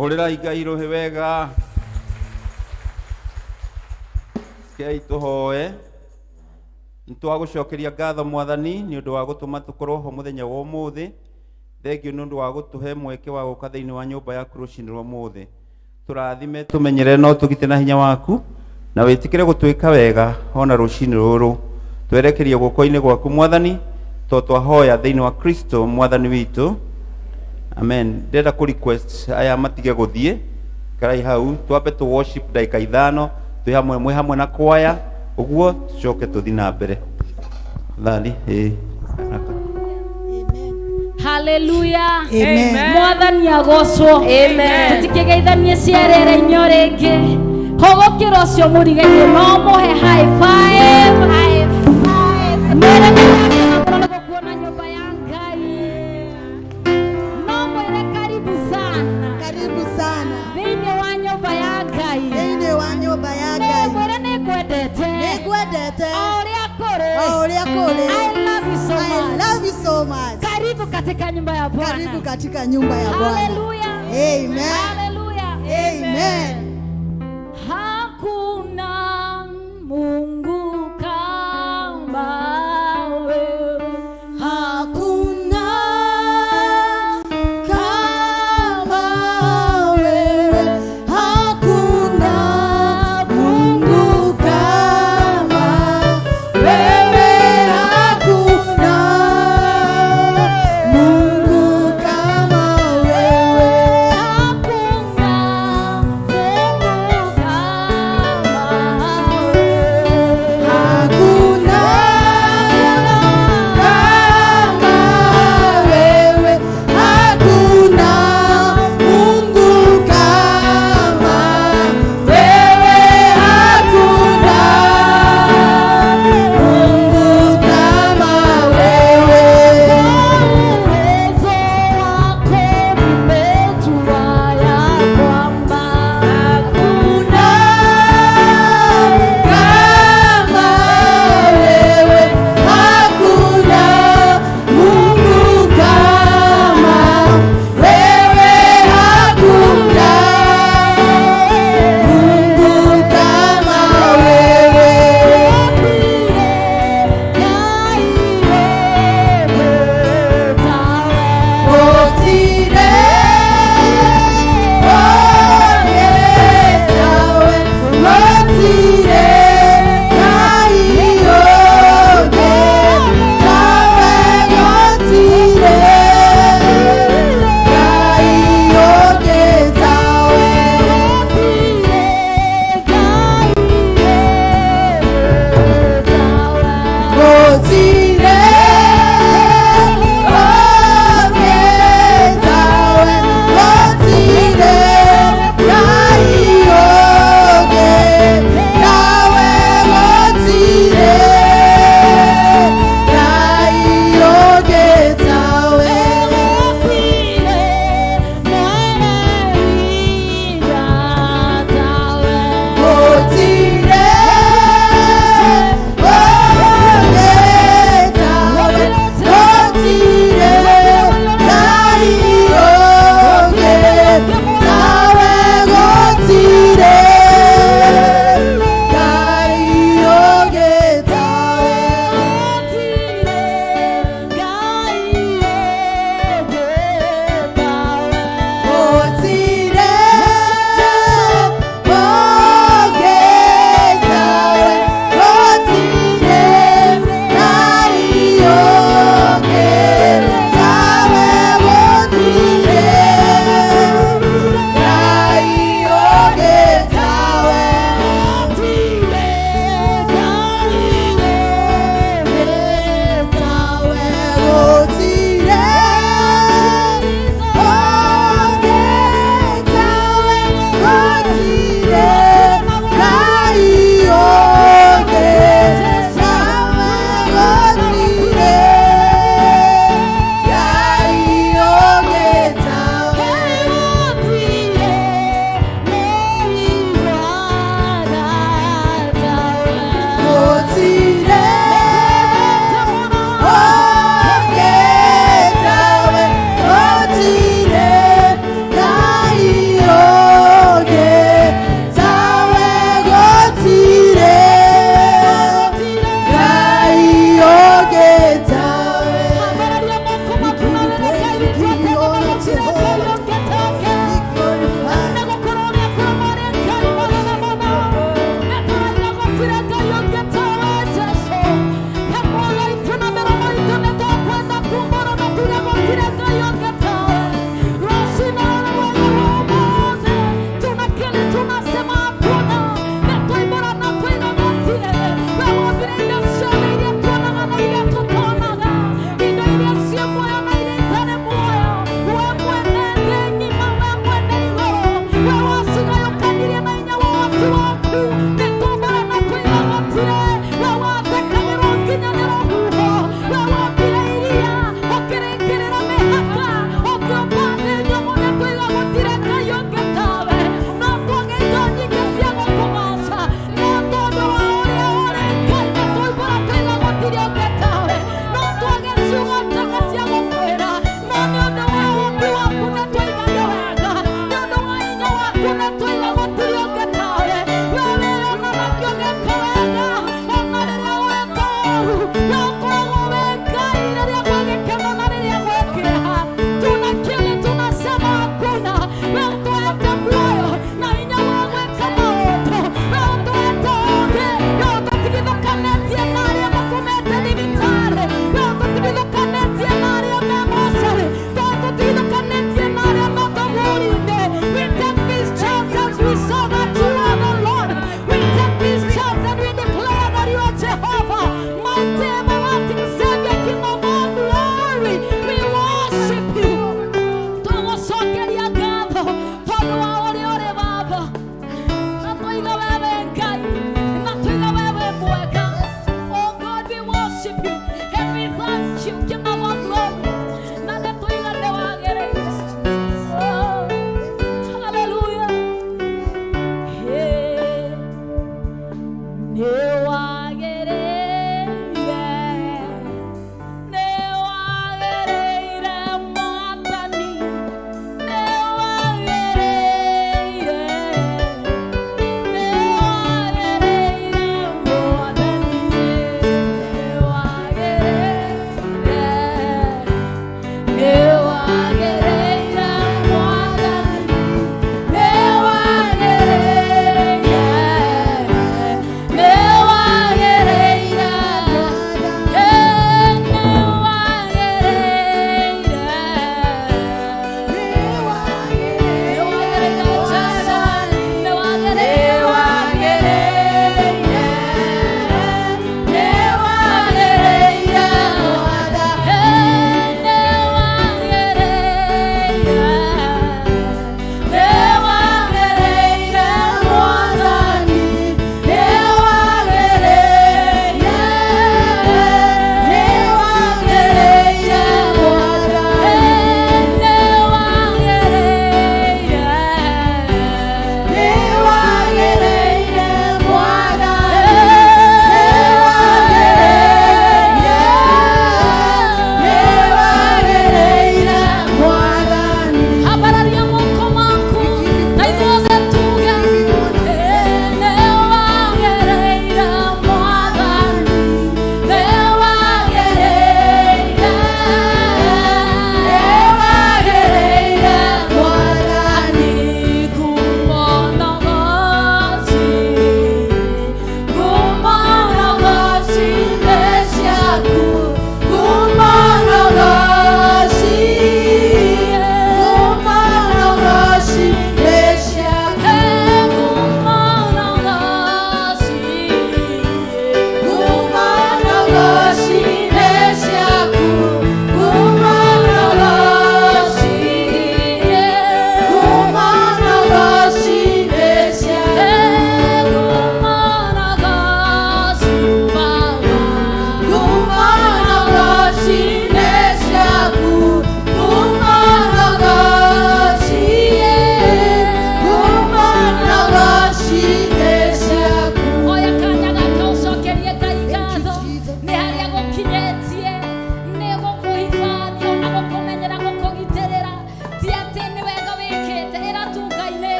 Hũrĩrai Ngai rũhĩ wega. Rekei tũhoe. Nĩ twagũcokeria ngatho Mwathani nĩ ũndũ wa gũtũma tũkorwo ho mũthenya wa ũmũthĩ. Thengiũ nĩ ũndũ wa gũtũhe mweke wa gũka thĩinĩ wa nyũmba yaku rũcinĩ rwa ũmũthĩ. Tũrathime, tũmenyerere na ũtũgite na hinya waku, na wĩtĩkĩre gũtwĩka wega ona rũcinĩ rũrũ. Twerekerie guoko-inĩ gwaku Mwathani, to twahoya thĩinĩ wa Kristo Mwathani witũ. Amen. Ndĩrenda kũ request aya matige gũthiĩ, ikarai hau twambe tũ worship ndagĩka 5 twĩ hamwe, mwĩ hamwe na kwaya ũguo, tũcoke tũthiĩ na mbere. Thani, ĩĩ. Haleluya. Amen. Mwathani agocwo. Amen. Tũtikĩgeithanie ciarera-inĩ o rĩngĩ. Hũgũkĩra ũcio mũrigainie no mũhe high five. Mwĩre nĩ ndakena mũno nĩ gũkuona nyũmba ya Ngai. No mwĩre karibu sana Karibu sana thĩinĩ wa nyũmba ya Ngai. thĩinĩ wa nyũmba ya Nĩ Ngai. mwĩre nĩ ngwendete. Nĩ ngwendete O ũrĩa kũrĩ. o ũrĩa kũrĩ. I love you so I much. love you so much. Karibu katika nyumba ya Bwana. Karibu katika nyumba ya Bwana. Haleluya. Amen. Haleluya. Amen. Hakuna Mungu kama wewe. Hakuna kama wewe, hakuna Mungu kama wewe, hakuna Mungu kama wewe. Hakuna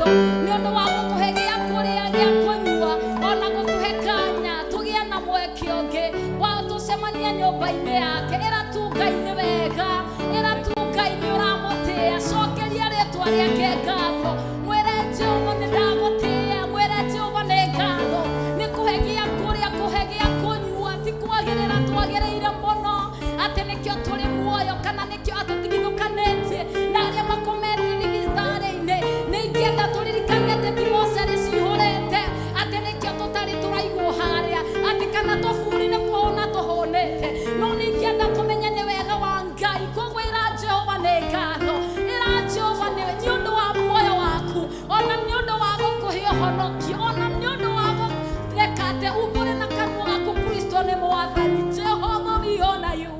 Ngatho nĩ ũndũ wa gũtũhe gĩa kũrĩa, gĩa kũnyua, ona gũtũhe kanya tũgĩe na mweke ũngĩ wa tũcemanie nyũmba-inĩ yake. Ĩra tu Ngai nĩ wega, ĩra tu Ngai nĩ ũramũtĩĩa. Cokeria rĩtwa rĩake ngatho, mwĩre Jehova nĩ ndagũtĩĩa, mwĩre Jehova nĩ ngatho nĩ kũhe gĩa kũrĩa, kũhe gĩa kũnyua. Ti kwagĩrĩra twagĩrĩire mũno atĩ nĩkĩo tũrĩ muoyo, kana nĩkĩo atũtigithũkanĩtie na arĩa makomete thibitarĩ-inĩ. Nĩ ingĩenda tũririkane atĩ ti mocarĩ cihũrĩte atĩ nĩkĩo tũtarĩ tũraigwo harĩa, atĩ kana tũburi nĩ kũhũna tũhũnĩte, no nĩ ingĩenda tũmenye nĩ wega wa Ngai. Koguo ĩra Jehova nĩ ngatho, ĩra Jehova nĩ ũndũ wa muoyo waku, ona nĩ ũndũ wa gũkũhe ũhonokio, ona nĩ ũndũ wa gũreka atĩ umbũre na kanua gaku Kristo nĩ Mwathani. Jehova, we honor you.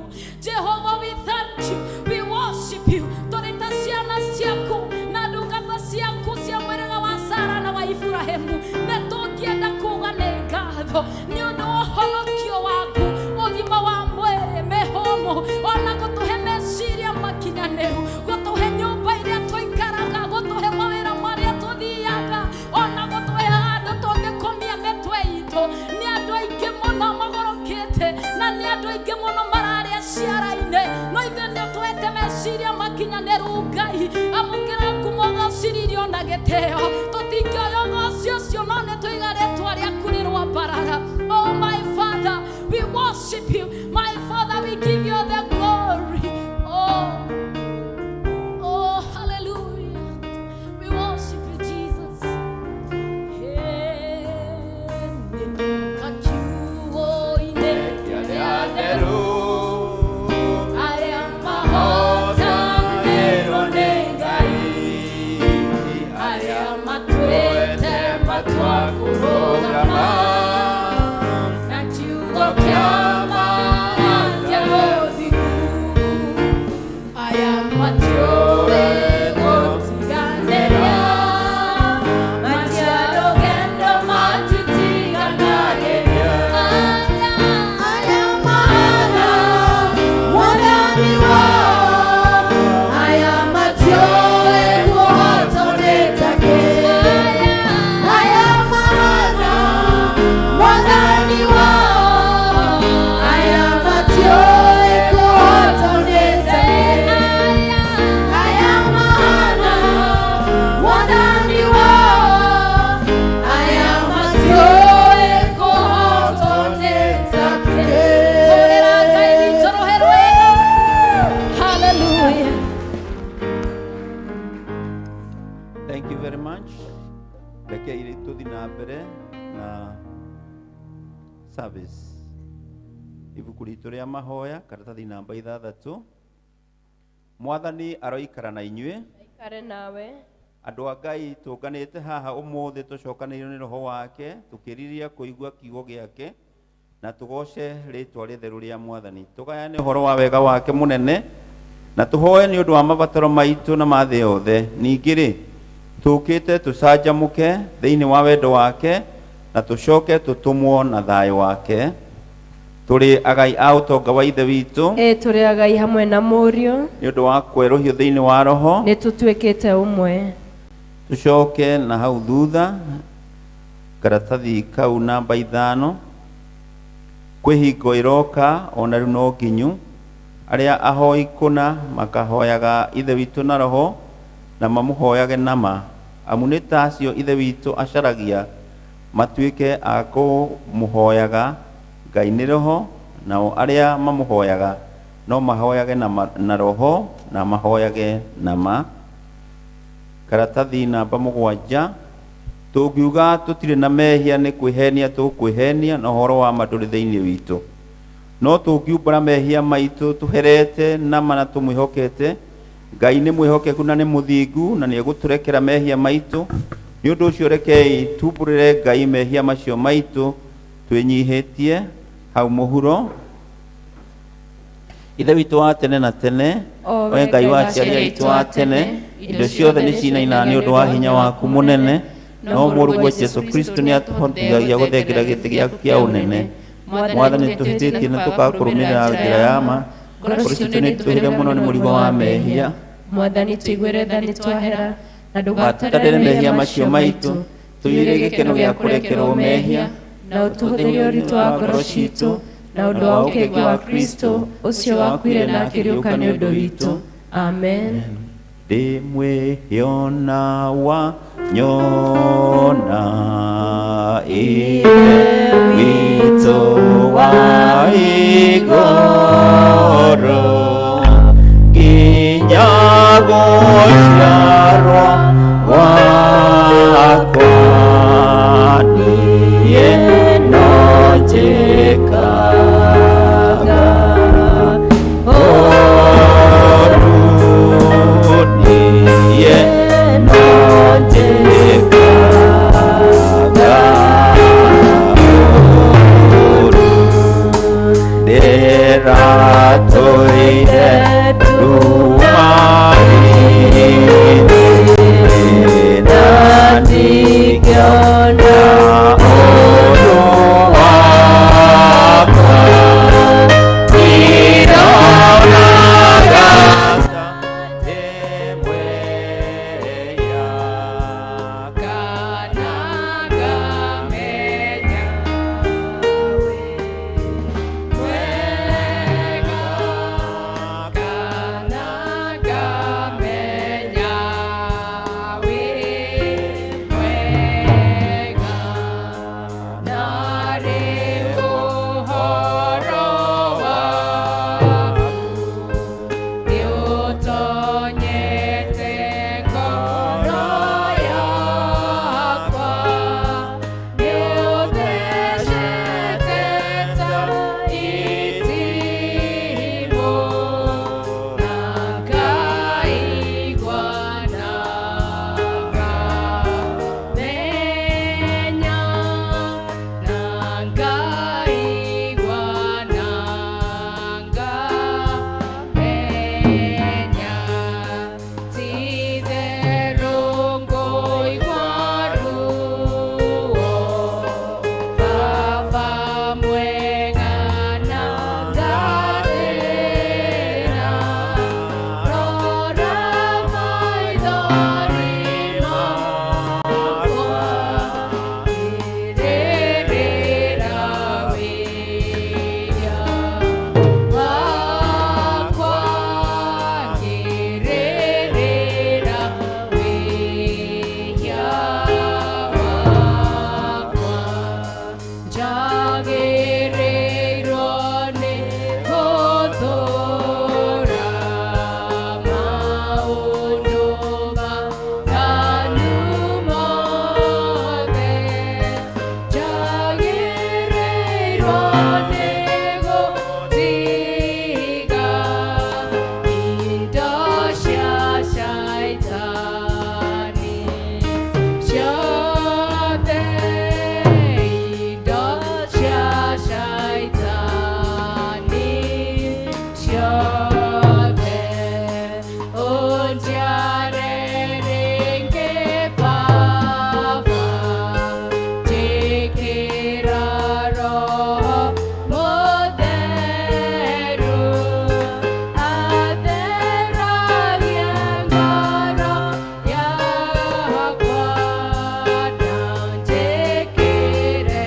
Jehovah, we thank you. We worship you. Tũrĩ ta ciana ciaku na ndungata ciaku cia mũhĩrĩga wa Sara na wa Iburahĩmu, nĩ tũngĩenda kuga nĩ ngatho nĩ ũndũ wa ũhonokio waku, ũgima wa mwĩrĩ, mĩhũmũ, ona gũtũhe meciria makinyanĩru, gũtũhe nyũmba iria tũikaraga, gũtũhe mawĩra marĩa tũthiaga, ona gũtũhe handũ tũngĩkomia mĩtwe itũ. Nĩ andũ aingĩ mũno magũrũkĩte, na nĩ andũ aingĩ mũno mararĩa ciara-inĩ, no ithuĩ nĩ ũtũhete meciria makinyanĩru. Ngai, amũkĩra ngumo, gociririo na gĩtĩo. Tũtingĩoya ũgoci ũcio, no nĩ tũiga rĩtwa rĩaku rĩrwambarara. Oh my Father, we worship you. My Father, we give you the glory. Oh, oh, hallelujah. We worship you, Jesus. Hey, nĩnyoka kiugo-inĩ kĩrĩa theru, arĩa mahotanĩirwo nĩ Ngai, arĩa matuĩte matua kũrũgama na kiugo kĩa ma kĩa ũthingu, aya matiũĩ gũtiganĩria, matiarũgendo matitiganagĩria, aya Aya mahana Mwathani wao, aya matiũĩ kũhotwo nĩ takĩ. Aya mahana Mwathani wao, aya matiũĩ kũhotwo nĩ takĩ. Aya mahana Mwathani wao, aya matiũĩ kũhotwo nĩ takĩ. Hũrĩra Ngai witũ rũhĩ rwega. Hallelujah. Thank you very much. Reke irĩ tũthi na mbere na service. Ibuku ritũ rĩa mahoya, karatathi namba 6. Mwathani aroikara na inyuĩ. Aikare nawe. Andũ a Ngai, tũnganĩte haha ũmũthĩ tũcokanĩirio nĩ Roho wake, tũkĩrirĩria kũigua kiugo gĩake na tũgoce rĩtwa rĩtheru rĩa Mwathani, tũgayane ũhoro wa wega wake mũnene, na tũhoe nĩ ũndũ wa mabataro maitũ na ma thĩ yothe. Ningĩ rĩ, tũkĩte tũcanjamũke thĩinĩ wa wendo wake na tũcoke tũtũmwo na thayũ wake. Tũrĩ agai a ũtonga wa Ithe witũ. Ĩ, tũrĩ agai hamwe na Mũriũ. Nĩ ũndũ wa kwerũhio thĩinĩ wa Roho, nĩ tũtuĩkĩte ũmwe. Tũcoke na hau thutha, karatathi kau namba 5. Kwĩ hingo ĩroka, ona rĩu no nginyu, arĩa ahoi kũna makahoyaga Ithe witũ na roho na mamũhoyage na ma, amu nĩ ta acio Ithe witũ acaragia matuĩke a kũmũhoyaga. Ngai nĩ roho, nao arĩa mamũhoyaga no mahoyage na roho na mahoyage na ma. Karatathi namba 7. Tũngiuga tũtirĩ na mehia, nĩ kwĩhenia tũkwĩhenia, na ũhoro wa ma ndũrĩ thĩinĩ witũ. No tũngiumbũra mehia maitũ tũherete na ma na tũmwĩhokete, Ngai nĩ mwĩhokeku na nĩ mũthingu, na nĩ egũtũrekera mehia maitũ. Nĩ ũndũ ũcio rekei tumbũrĩre Ngai mehia macio maitũ twĩnyihĩtie. Hau mũhuro. Ithe witũ wa tene na tene, O we Ngai wa aciari aitũ a tene, indo ciothe nĩ cinainaga nĩ ũndũ wa hinya waku mũnene, no Mũrũguo Jesũ Kristo nĩ atũhotithagia gũthengera gĩtĩ gĩaku kĩa ũnene. Mwathani, tũhĩtĩtie na tũkakũrũmĩrĩra njĩra ya ma. Ngoro citũ nĩ itũhĩre mũno nĩ mũrigo wa mehia. Mwathani, tũiguĩre tha nĩ twahera. Na Ndũgatũtarĩre mehia macio maitũ, tũiyũrie gĩkeno gĩa kũrekerwo mehia, na ũtũhũthĩrie ũritũ wa ngoro ciitũ na ũndũ wa ũkĩngi wa Kristo ũcio wakuire na akĩriũka nĩ ũndũ witũ. Amen. Ndĩ mwĩhia wa nyona Ithe witũ wa igũrũ nginya gũciarwo gwakwa niĩ no njĩkaga ũũru, niĩ no njĩkaga ũũru, ndĩratũire nduma-inĩ na ndingĩona ũũru wakwa, ndironaga ta ndĩ mwĩhia. Kana ngamenya wĩ mwega, kana ngamenya wĩ mwega, narĩ ũhoro waku nĩũtonyete ngoro yakwa, nĩũthecete ta itimũ, na ngaigua na ngamenya, na ngaigua na ngamenya, ti-itherũ ngũigua ruo, Baba mwega na ngathĩna, rora maithori makwa, ngĩrĩrĩra wĩhia wakwa, ngĩrĩrĩra wĩhia wakwa, njagĩrĩirwo nĩ gũtũũra maũndũ maganu mothe, njagĩrĩirwo nĩ gũtiga indo cia Shaitani ciothe, indo cia Shaitani ciothe, ũnjiare rĩngĩ Baba, njĩkĩra Roho Mũtheru, atheragie ngoro yakwa, na njĩkĩre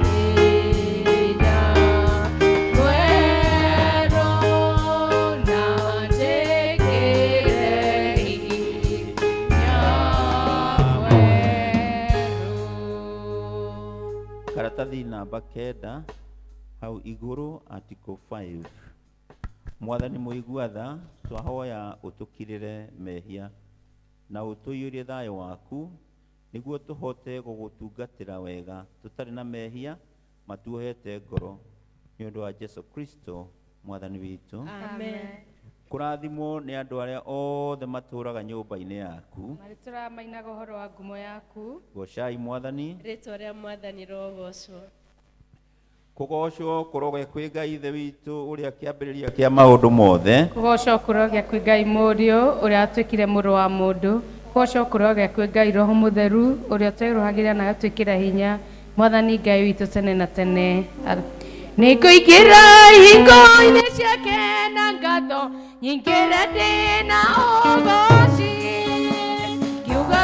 hinya mwerũ, na njĩkĩre hinya mwerũ. Karatathi namba 9 hau igũrũ, article 5. Mwathani mũigua tha, twahoya ũtũkirĩre mehia na ũtũiyũrie thayũ waku nĩguo tũhote gũgũtungatĩra wega tũtarĩ na mehia matuohete ngoro, nĩ ũndũ wa Jesu Kristo Mwathani witũ. Amen. Kũrathimwo nĩ andũ arĩa othe matũũraga nyũmba-inĩ yaku. Marĩtũraga mainaga ũhoro wa ngumo yaku. Gocai Mwathani. Rĩtwa rĩa Mwathani rogocwo. Kũgocwo kũroge kwĩ Ngai Ithe witũ ũrĩa kĩambĩrĩria kĩa maũndũ mothe. Kũgocwo kũrogĩa kwĩ Ngai Mũriũ ũrĩa watuĩkire mũrũ wa mũndũ. Kũgocwo kũrogĩa kwĩ Ngai Roho Mũtheru ũrĩa ũtwerũhagĩra na agatwĩkĩra hinya, Mwathani Ngai witũ tene na tene. Nĩ ngũingĩra ihingo-inĩ ciake na ngatho nyingĩre ndĩ na ũgoci. Kiugaga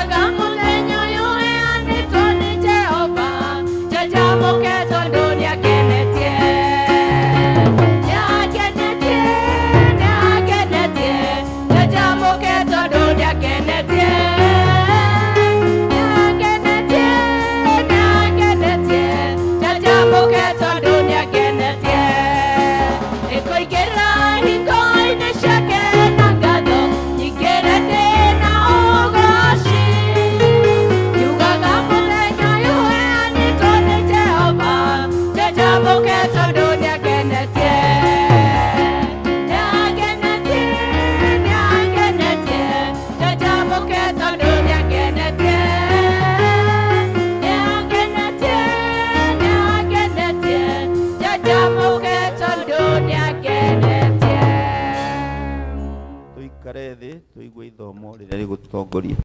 ithomo rĩrĩa rĩgũtũtongoria.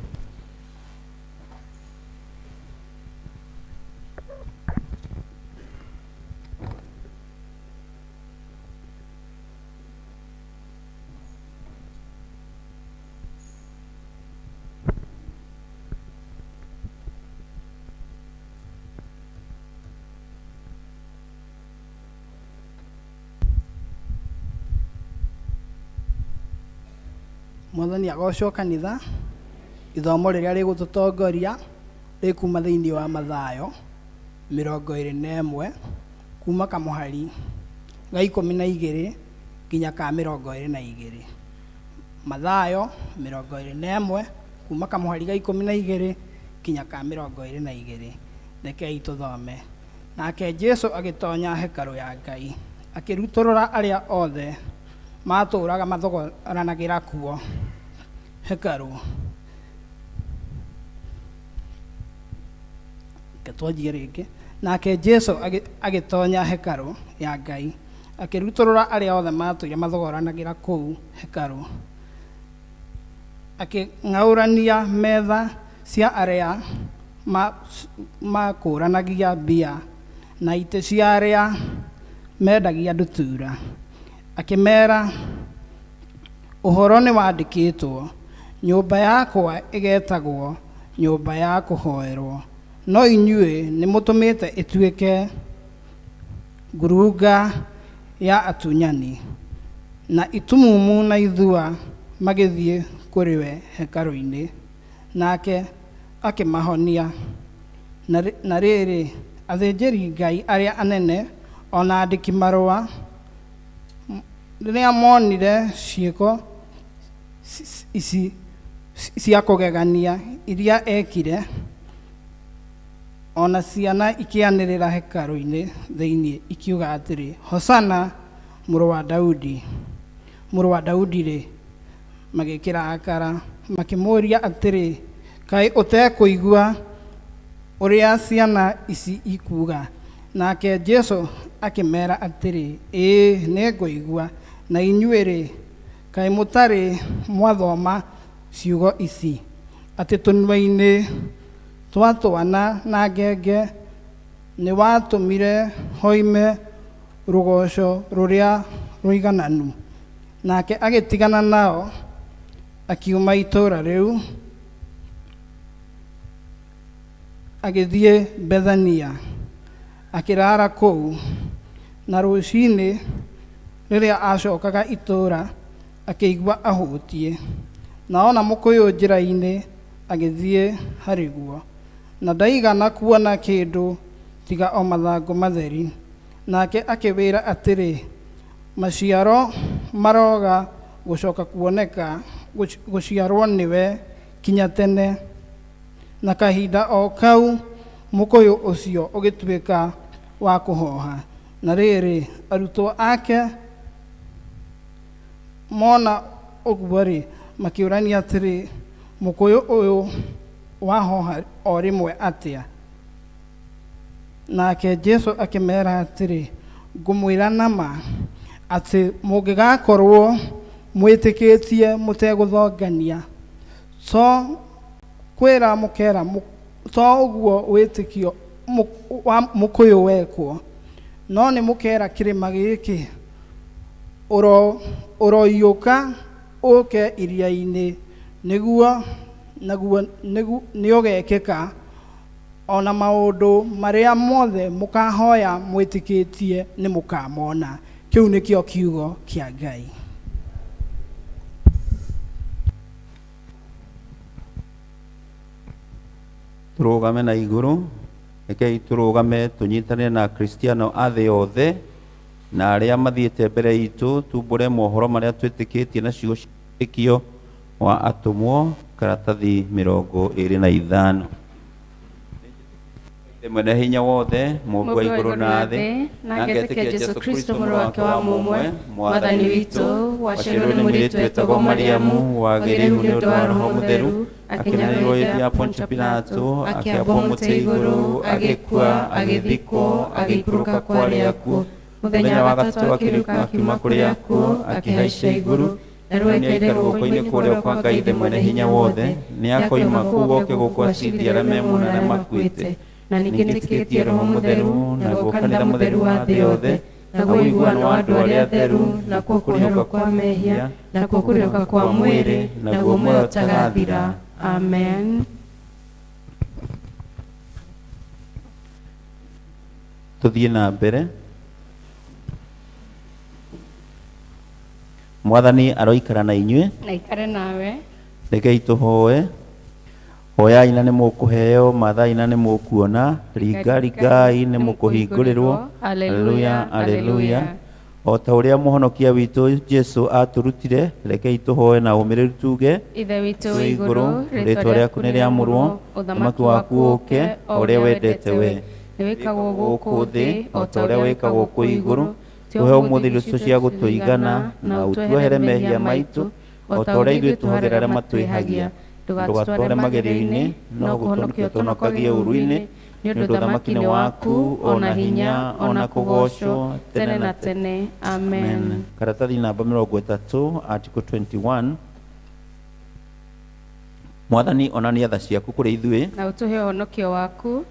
Mwathani agocwo kanitha. Ithomo rĩrĩa rĩgũtũtongoria rĩkuma thĩinĩ wa Mathayo 21, kuma kamũhari ga 12 nginya ka 22. Mathayo 21, kuma kamũhari ga 12 nginya ka 22. Rekei tũthome. Nake Jesu agĩtonya hekarũ ya Ngai, akĩrutũrũra arĩa othe matũũraga mathogoranagĩra kuo hekarũ. Reke twanjie rĩngĩ. Nake Jesu agĩtonya hekarũ ya Ngai, akĩrutũrũra arĩa othe matũire mathogoranagĩra kũu hekarũ, akĩng'aũrania metha cia arĩa makũranagia mbia na itĩ cia arĩa mendagia ndutura. Akĩmera, ũhoro nĩ wandĩkĩtwo, nyũmba yakwa ĩgetagwo nyũmba ya kũhoerwo, no inyuĩ nĩ mũtũmĩte ĩtuĩke ngurunga ya atunyani. Na itumumu na ithua magĩthiĩ kũrĩ we hekarũ-inĩ, nake akĩmahonia. Na rĩrĩ, athĩnjĩri Ngai arĩa anene ona andĩki marũa, rĩrĩa monire ciĩko ici cia kũgegania iria ekire, ona ciana ikĩanĩrĩra hekarũ-inĩ thĩinĩ ikiuga atĩrĩ, Hosana mũrũ wa Daudi, mũrũ wa Daudi-rĩ, magĩkĩrakara, makĩmũũria atĩrĩ, kaĩ ũtekũigua ũrĩa ciana ici ikuuga? Nake Jesu akĩmera atĩrĩ, ĩĩ nĩngũigua. Na inyuĩ-rĩ, kaĩ mũtarĩ mwathoma ciugo ici, atĩ tũnua-inĩ twa twana na ngenge nĩwatũmire hoime rũgoco rũrĩa rũigananu? Nake agĩtigana nao, akiuma itũũra rĩu, agĩthiĩ Bethania, akĩrara kũu. Na rũcinĩ rĩrĩa acokaga itũũra, akĩigua ahũtiĩ. Na ona mũkũyũ njĩra-inĩ, agĩthiĩ harĩ guo, na ndaigana kuona kĩndũ tiga o mathangũ matheri. Nake akĩwĩra atĩrĩ, maciaro maroga gũcoka kuoneka gũciarwo nĩwe kinya tene. Na kahinda o kau mũkũyũ ũcio ũgĩtuĩka wa kũhoha. Na rĩrĩ, arutwo ake mona ũguo-rĩ, makĩũrania atĩrĩ, mũkũyũ ũyũ wahoha o rĩmwe atĩa? Nake Jesu akĩmera atĩrĩ, ngũmwĩra na ma atĩ mũngĩgakorwo mwĩtĩkĩtie mũtegũthongania, to kwĩra mũkera, to ũguo wĩtĩkio wa mũkũyũ wekwo, no nĩ mũkera kĩrĩma gĩkĩ, ũroiũka ũke iria-inĩ, nĩguo naguo nĩũgekĩka. Ona maũndũ marĩa mothe mũkahoya mwĩtĩkĩtie nĩ mũkamona. Kĩu nĩkĩo kiugo kĩa Ngai. Tũrũgame na igũrũ, rekei tũrũgame tũnyitanĩre na Akristiano a thĩ yothe na arĩa mathiĩte mbere itũ, tumbũre mohoro marĩa twĩtĩkĩtie na ciugo cia wĩtĩkio wa atũmwo, karatathi 25. Ithe mwene hinya wothe, Mũmbi wa igũrũ na thĩ, na ngetĩkia Jesu Kristo mũrũ wake wa mũmwe, Mwathani witũ, waciarirwo nĩ mũirĩtu wetagwo Mariamu, wagĩrĩirwo nĩ ũndũ wa Roho Mũtheru, akĩnyarirwo hĩndĩ ya Pontio Pilato, akĩambwo mũtĩ igũrũ, agĩkua, agĩthikwo, agĩikũrũka kwa arĩa akuũ, mũthenya wa gatatũ akĩriũka akiuma kũrĩa akuũ, akĩhaica igũrũ, Na rĩu Nĩ aikarĩte aikare guoko-inĩ kwa ũrĩo kwa Ngai Ithe Mwene-Hinya-Wothe, nĩakoima kũu oke gũkũ acirithie arĩa me muoyo na arĩa makuĩte. Na ningĩ nĩtĩkĩtie Roho Mũtheru, naguo kanitha mũtheru wa thĩ yothe, naguo ũiguano wa andũ arĩa atheru, nakuo kũrĩhũka kwa mehia, nakuo kũriũka kwa mwĩrĩ, naguo muoyo ũtagathira. Amen. Tũthiĩ na mbere. Mwathani aroikara na inyuĩ. Na ikare nawe. Rekei tũhoe. Hoyai na nĩ mũkũheo, mathai na nĩ mũkuona, ringa ringai nĩ mũkũhingũrĩrwo. Haleluya, haleluya. O ta ũrĩa mũhonokia witũ Jesu atũrutire, rekei tũhoe na ũmĩrĩru tuge, Ithe witũ wĩ wĩ igũrũ, igũrũ, rĩĩtwa rĩaku nĩ rĩamũrwo, ũthamaki waku ũũke, o ũrĩa wendete we. Nĩ wĩkagwo gũkũ thĩ o ta ũrĩa wĩkagwo kũu igũrũ. Tũhe ũmũthĩ irio citũ cia gũtũigana, na ũtuohere mehia maitũ, o ta ũrĩa ithuĩ tuohagĩra arĩa matwĩhagia. Ndũgatware magerio-inĩ, no gũtũhonokia ũtũhonokagie ũũru-inĩ, nĩ ũndũ ũthamaki nĩ waku, o na hinya, o na kũgoocwo, tene na tene. Amen. Karatathi namba mĩrongo ĩtatũ, article 21. Mwathani onania tha ciaku kũrĩ ithuĩ. Na ũtũhe ũhonokio waku.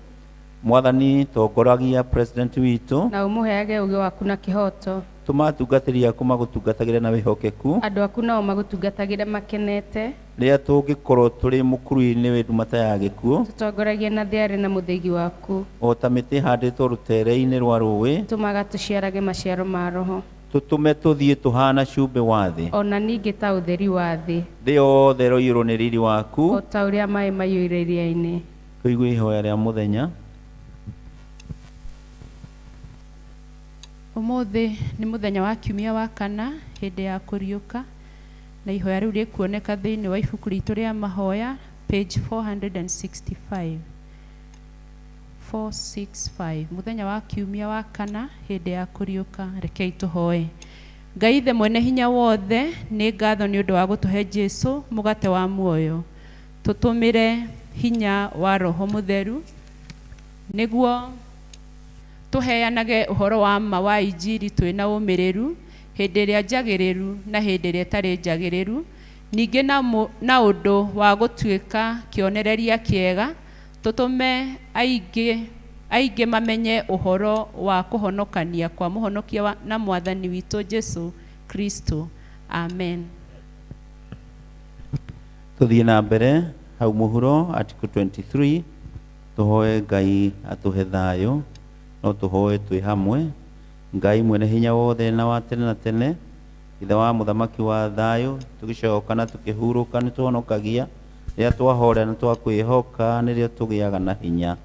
Mwathani tongoragia president witũ. Na ũmũheage ũũgĩ waku na kĩhooto. Tũma atungatĩri aku magũtungatagĩre na wĩhokeku. Andũ aku nao magũtungatagĩre makenete. Rĩrĩa tũngĩkorwo tũrĩ mũkuru-inĩ wĩ ndumata ya gĩkuũ, Tũtongoragie na thĩarĩ na mũthĩgi waku. o ta mĩtĩ ĩhandĩtwo rũtere-inĩ rwa rũũĩ, Tũmaga tũciarage maciaro ma Roho. tũtũme tũthiĩ tũhana cumbĩ wa thĩ. O na ningĩ ta ũtheri wa thĩ. Thĩ yothe ĩroiyũrwo nĩ riri waku. O ta ũrĩa maĩ maiyũire iria-inĩ. Tũigue ihoya rĩa mũthenya. Ũmũthĩ nĩ mũthenya wa kiumia wa kana hĩndĩ ya kũriũka, na ihoya rĩu rĩkuoneka thĩinĩ wa ibuku ritũ rĩa mahoya page 465. 465. Mũthenya wa kiumia wa kana hĩndĩ ya kũriũka, rekei tũhoe. Ngai Ithe mwene hinya wothe, nĩ ngatho nĩ ũndũ wa gũtũhe Jesu mũgate wa muoyo. Tũtũmĩre hinya wa Roho Mũtheru nĩguo tũheanage ũhoro wa ma wa injiri twĩna ũmĩrĩru hĩndĩ ĩrĩa njagĩrĩru na hĩndĩ ĩrĩa ĩtarĩ njagĩrĩru, ningĩ na ũndũ wa gũtuĩka kĩonereria kĩega, tũtũme aingĩ mamenye ũhoro wa kũhonokania kwa mũhonokia na mwathani witũ Jesu Kristo. Amen. Tũthiĩ na mbere hau mũhuro article 23, tũhoe Ngai atũhe thayũ, no tũhoe twĩ hamwe. Ngai mwene hinya wothe na wa tene na tene, Ithe wa mũthamaki wa thayũ, tũgĩcoka na tũkĩhurũka nĩ tũhonokagia, rĩrĩa twahorera na twakwĩhoka nĩrĩo tũgĩaga na hinya.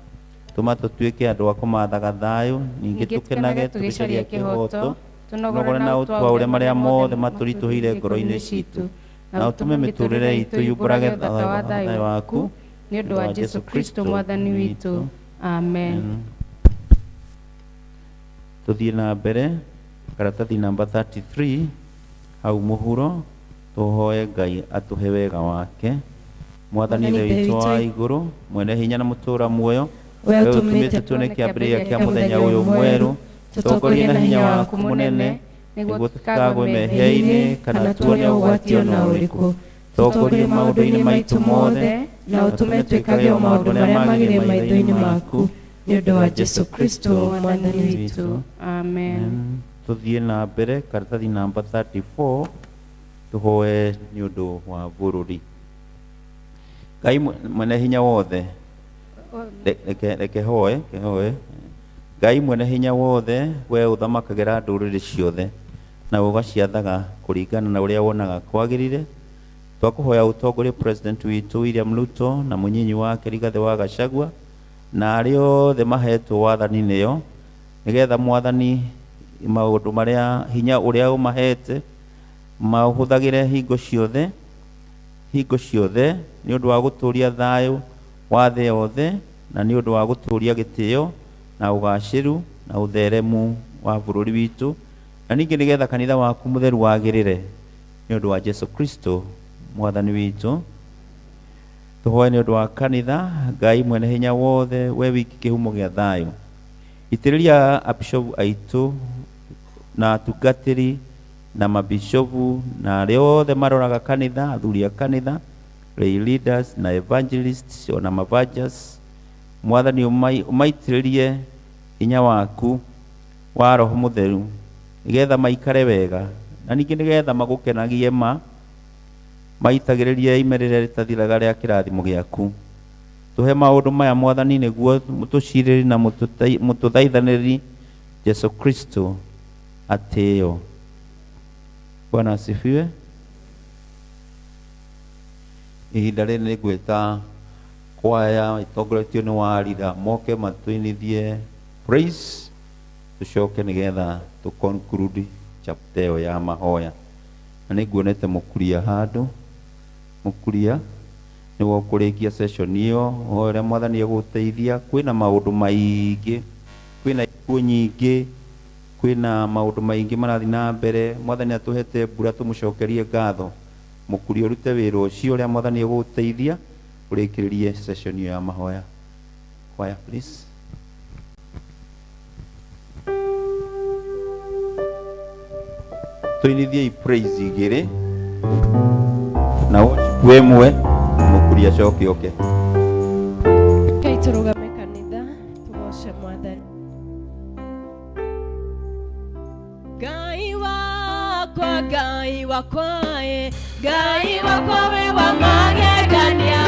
Tũma tũtuĩke andũ a kũmathaga thayũ, ningĩ tũkenage tũgĩcaria kĩhooto, tũnogore na ũtwaũre marĩa mothe matũritũhĩire ngoro-inĩ citũ, na ũtũme mĩtũũrĩre itũ yumbũrage thayũ waku, nĩ ũndũ wa Jesu Kristo mwathani witũ. Amen. Tũthiĩ na mbere karatathi namba 33 hau mũhuro, tũhoe Ngai atũhe wega wake. Mwathani Ithe witũ wa igũrũ, mwene hinya na mũtũũra muoyo, we we ũtũmĩte tuone kĩambĩrĩria kĩa mũthenya ũyũ mwerũ, tũtongorie na hinya waku mũnene, nĩguo tũtikagwe mehia-inĩ kana tuone ũgwati o na ũrĩkũ. Tũtongorie maũndũ-inĩ maitũ mothe, na ũtũme twĩkage o maũndũ marĩa magĩrĩire maitho-inĩ maku, nĩ ũndũ wa Jesu Kristo mwathani witũ. Amen. Tũthiĩ na mbere karatathi namba 34, tũhoe nĩ ũndũ wa bũrũri. Ngai mwene hinya wothe, reke hoe, reke hoe. Ngai mwene hinya wothe, we ũthamakagĩra ndũrĩrĩ ciothe na ũgaciathaga kũringana na ũrĩa wonaga kwagĩrĩire, twakũhoya ũtongorie president witũ William Ruto na mũnyinyi wake Rigathĩ wa Gachagua na arĩa othe mahetwo wathani nĩo, nĩgetha mwathani maũndũ marĩa hinya ũrĩa ũmahete maũhũthagĩre hingo ciothe, hingo ciothe nĩ ũndũ wa gũtũũria thayũ wa thĩ yothe na nĩ ũndũ wa gũtũũria gĩtĩo na ũgacĩru na ũtheremu wa bũrũri witũ, na ningĩ nĩgetha kanitha waku mũtheru wagĩrĩre nĩ ũndũ wa Jesu Kristo mwathani witũ. Tũhoe nĩ ũndũ wa kanitha. Ngai mwene hinya wothe, we wiki kĩhumo gĩa thayũ, itĩrĩria abishopu aitũ na atungatĩri Na mabishopu na arĩa othe maroraga kanitha, athuri a kanitha, lay leaders na evangelists ona mavangers. Mwathani, ũmaitĩrĩrie hinya waku wa Roho Mũtheru nĩgetha maikare wega na ningĩ nĩgetha magũkenagie, ma maitagĩrĩrie ime rĩrĩa rĩtathiraga rĩa kĩrathimo gĩaku. Tũhe maũndũ maya, Mwathani, nĩguo mũtũcirĩri na mũtũthaithanĩri Jesu Kristo atĩo. Bwana asifiwe. Ihinda rĩrĩ nĩ ngwĩta kwaya ĩtongoretio nĩ warira moke matũinithie praise, tũcoke nĩgetha tũ conclude chapter ĩyo ya mahoya. Na nĩ nguonete mũkuria handũ, mũkuria nĩwe ũkũrĩkia session ĩyo. Ũhoe ũrĩa Mwathani egũteithia. Kwĩna maũndũ maingĩ, kwĩna ikuũ nyingĩ, kwĩna maũndũ maingĩ marathiĩ na mbere. Mwathani atũhete mbura, tũmũcokerie ngatho. Mũkuria, ũrute wĩra ũcio ũrĩa Mwathani egũgũteithia ũrĩkĩrĩrie session ĩyo ya mahoya. Choir, please. Tũinithiei praise igĩrĩ na worship ĩmwe, mũkuria acoke oke. Rekei tũrũgame kanitha tũgoce Mwathani. Ngai wakwa, Ngai wakwa, ĩ, Ngai wakwa wĩ wa magegania.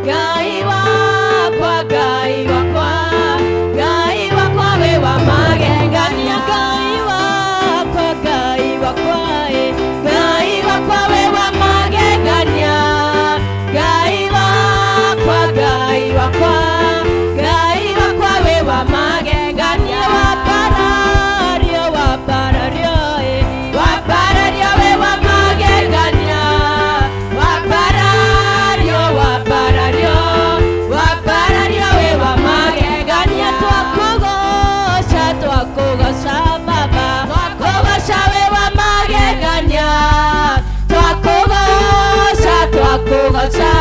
Ngai wakwa, Ngai wakwa, Ngai wakwa wĩ wa magegania. Ngai wakwa, Ngai wakwa, ĩ, Ngai wakwa wĩ wa magegania. Ngai wakwa, Ngai wakwa, Ngai wakwa wĩ wa magegania. Wambarario, wambarario, ĩ, wambarario wĩ wa magegania. Wambarario, wambarario, wambarario wĩ wa magegania. Twakũgoca, twakũgoca Baba, twakũgoca wĩ wa magegania. Twakũgoca, twakũgoca,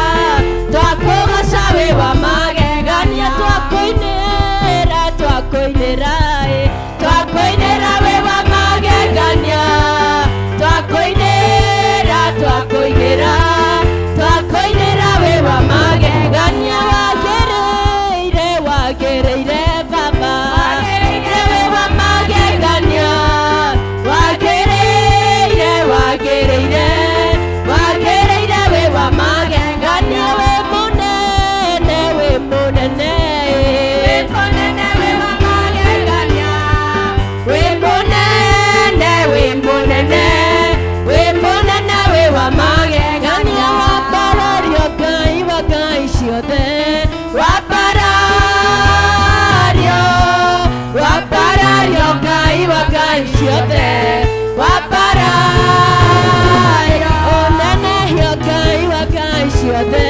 twakũgoca wĩ wa magegania. Twakũinĩra, twakũinĩra, ĩ, twakũinĩra wĩ wa magegania. Twakũinĩra, twakũinĩra, twakũinĩra wĩ wa magegania. Wagĩrĩire, wagĩrĩire Baba, wagĩrĩire wĩ wa magegania. Wagĩrĩire, wagĩrĩire, wagĩrĩire wĩ wa magegania. Wĩ mũnene, wĩ mũnene, wĩ mũnene wĩ wa magegania. Wĩ mũnene, wĩ mũnene, wĩ mũnene wĩ wa magegania. Wambarario Ngai wa ngai ciothe, wambarario, wambarario Ngai wa ngai ciothe, wambarario. Ũnenehio Ngai wa ngai ciothe,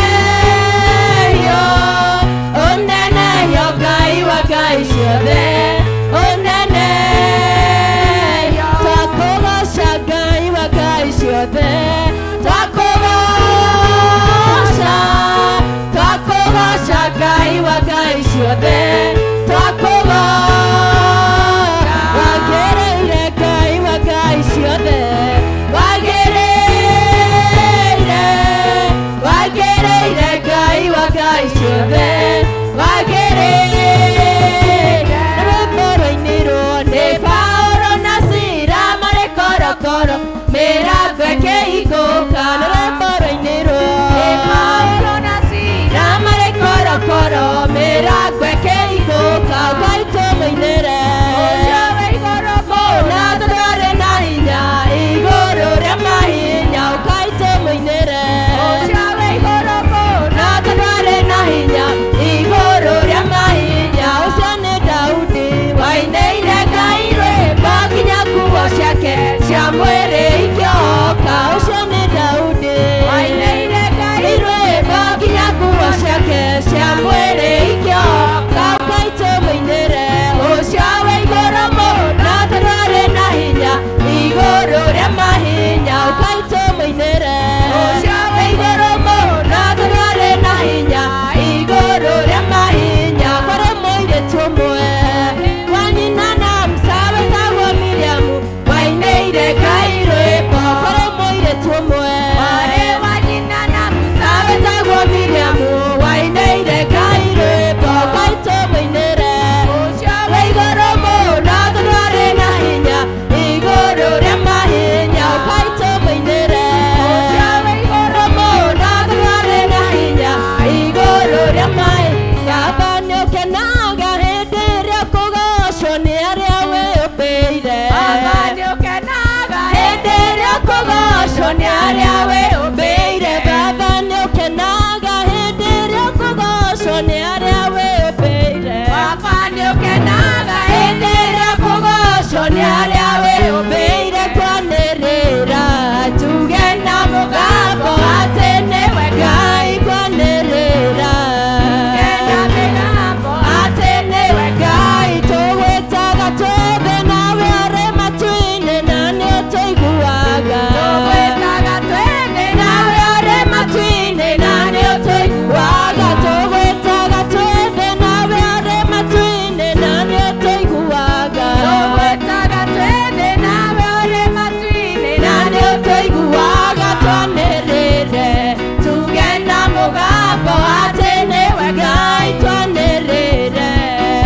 ũnenehio, ũnenehio Ngai wa ngai ciothe, ũnenehio. Twakũgoca Ngai wa ngai ciothe, twakũgoca, twakũgoca Ngai wa ngai ciothe, twakũgoca. Wagĩrĩire Ngai wa ngai ciothe, wagĩrĩire, wagĩrĩire Ngai wa ngai ciothe, wagĩrĩire. Rwĩmbo rwainirwo nĩ Paũlũ na Sila marĩ korokoro, mĩrango ĩkĩhingũka. Nĩ rwĩmbo rwainirwo nĩ Paũlũ na Sila marĩ korokoro, mĩrango ĩkĩhingũka. Ngai tũmũinĩre ũcio wĩ igũrũ mũno, tũrĩ na hinya igũrũ rĩa mahinya. Ngai tũmũinĩre ũcio wĩ igũrũ mũno, tũrĩ na hinya igũrũ rĩa mahinya. Ũcio nĩ Daudi wainĩire Ngai rwĩmbo nginya nguo ciake cia mwĩrĩ ikĩohoka. Ũcio nĩ Daudi wainĩire Ngai rwĩmbo nginya nguo ciake cia mwĩrĩ ikĩohoka. Ngai tũmũinĩre ũcio. nĩ arĩa wĩũmbĩire. Baba nĩ ũkenaga hĩndĩ ĩrĩa ũkũgocwo nĩ arĩa wĩũmbĩire. Baba nĩ ũkenaga hĩndĩ ĩrĩa ũkũgocwo nĩ arĩa wĩũmbĩire. Kwanĩrĩra tuge na mũgambo atĩ nĩwe Ngai. Kwanĩrĩra tuge na mĩgambo atĩ nĩwe Ngai. Tũgwĩtaga twĩ nawe ũrĩ matu-inĩ na nĩ ũtũiguaga. Tũgwĩtaga twĩ nawe ũrĩ matu-inĩ na nĩ ũtũiguaga. Tũgwĩtaga twĩ nawe ũrĩ matu-inĩ na nĩ ũtũiguaga. Tũgwĩtaga twĩ nawe ũrĩ matu-inĩ na nĩ ũtũiguaga. Twanĩrĩre tuge na mũgambo atĩ nĩwe Ngai. Twanĩrĩre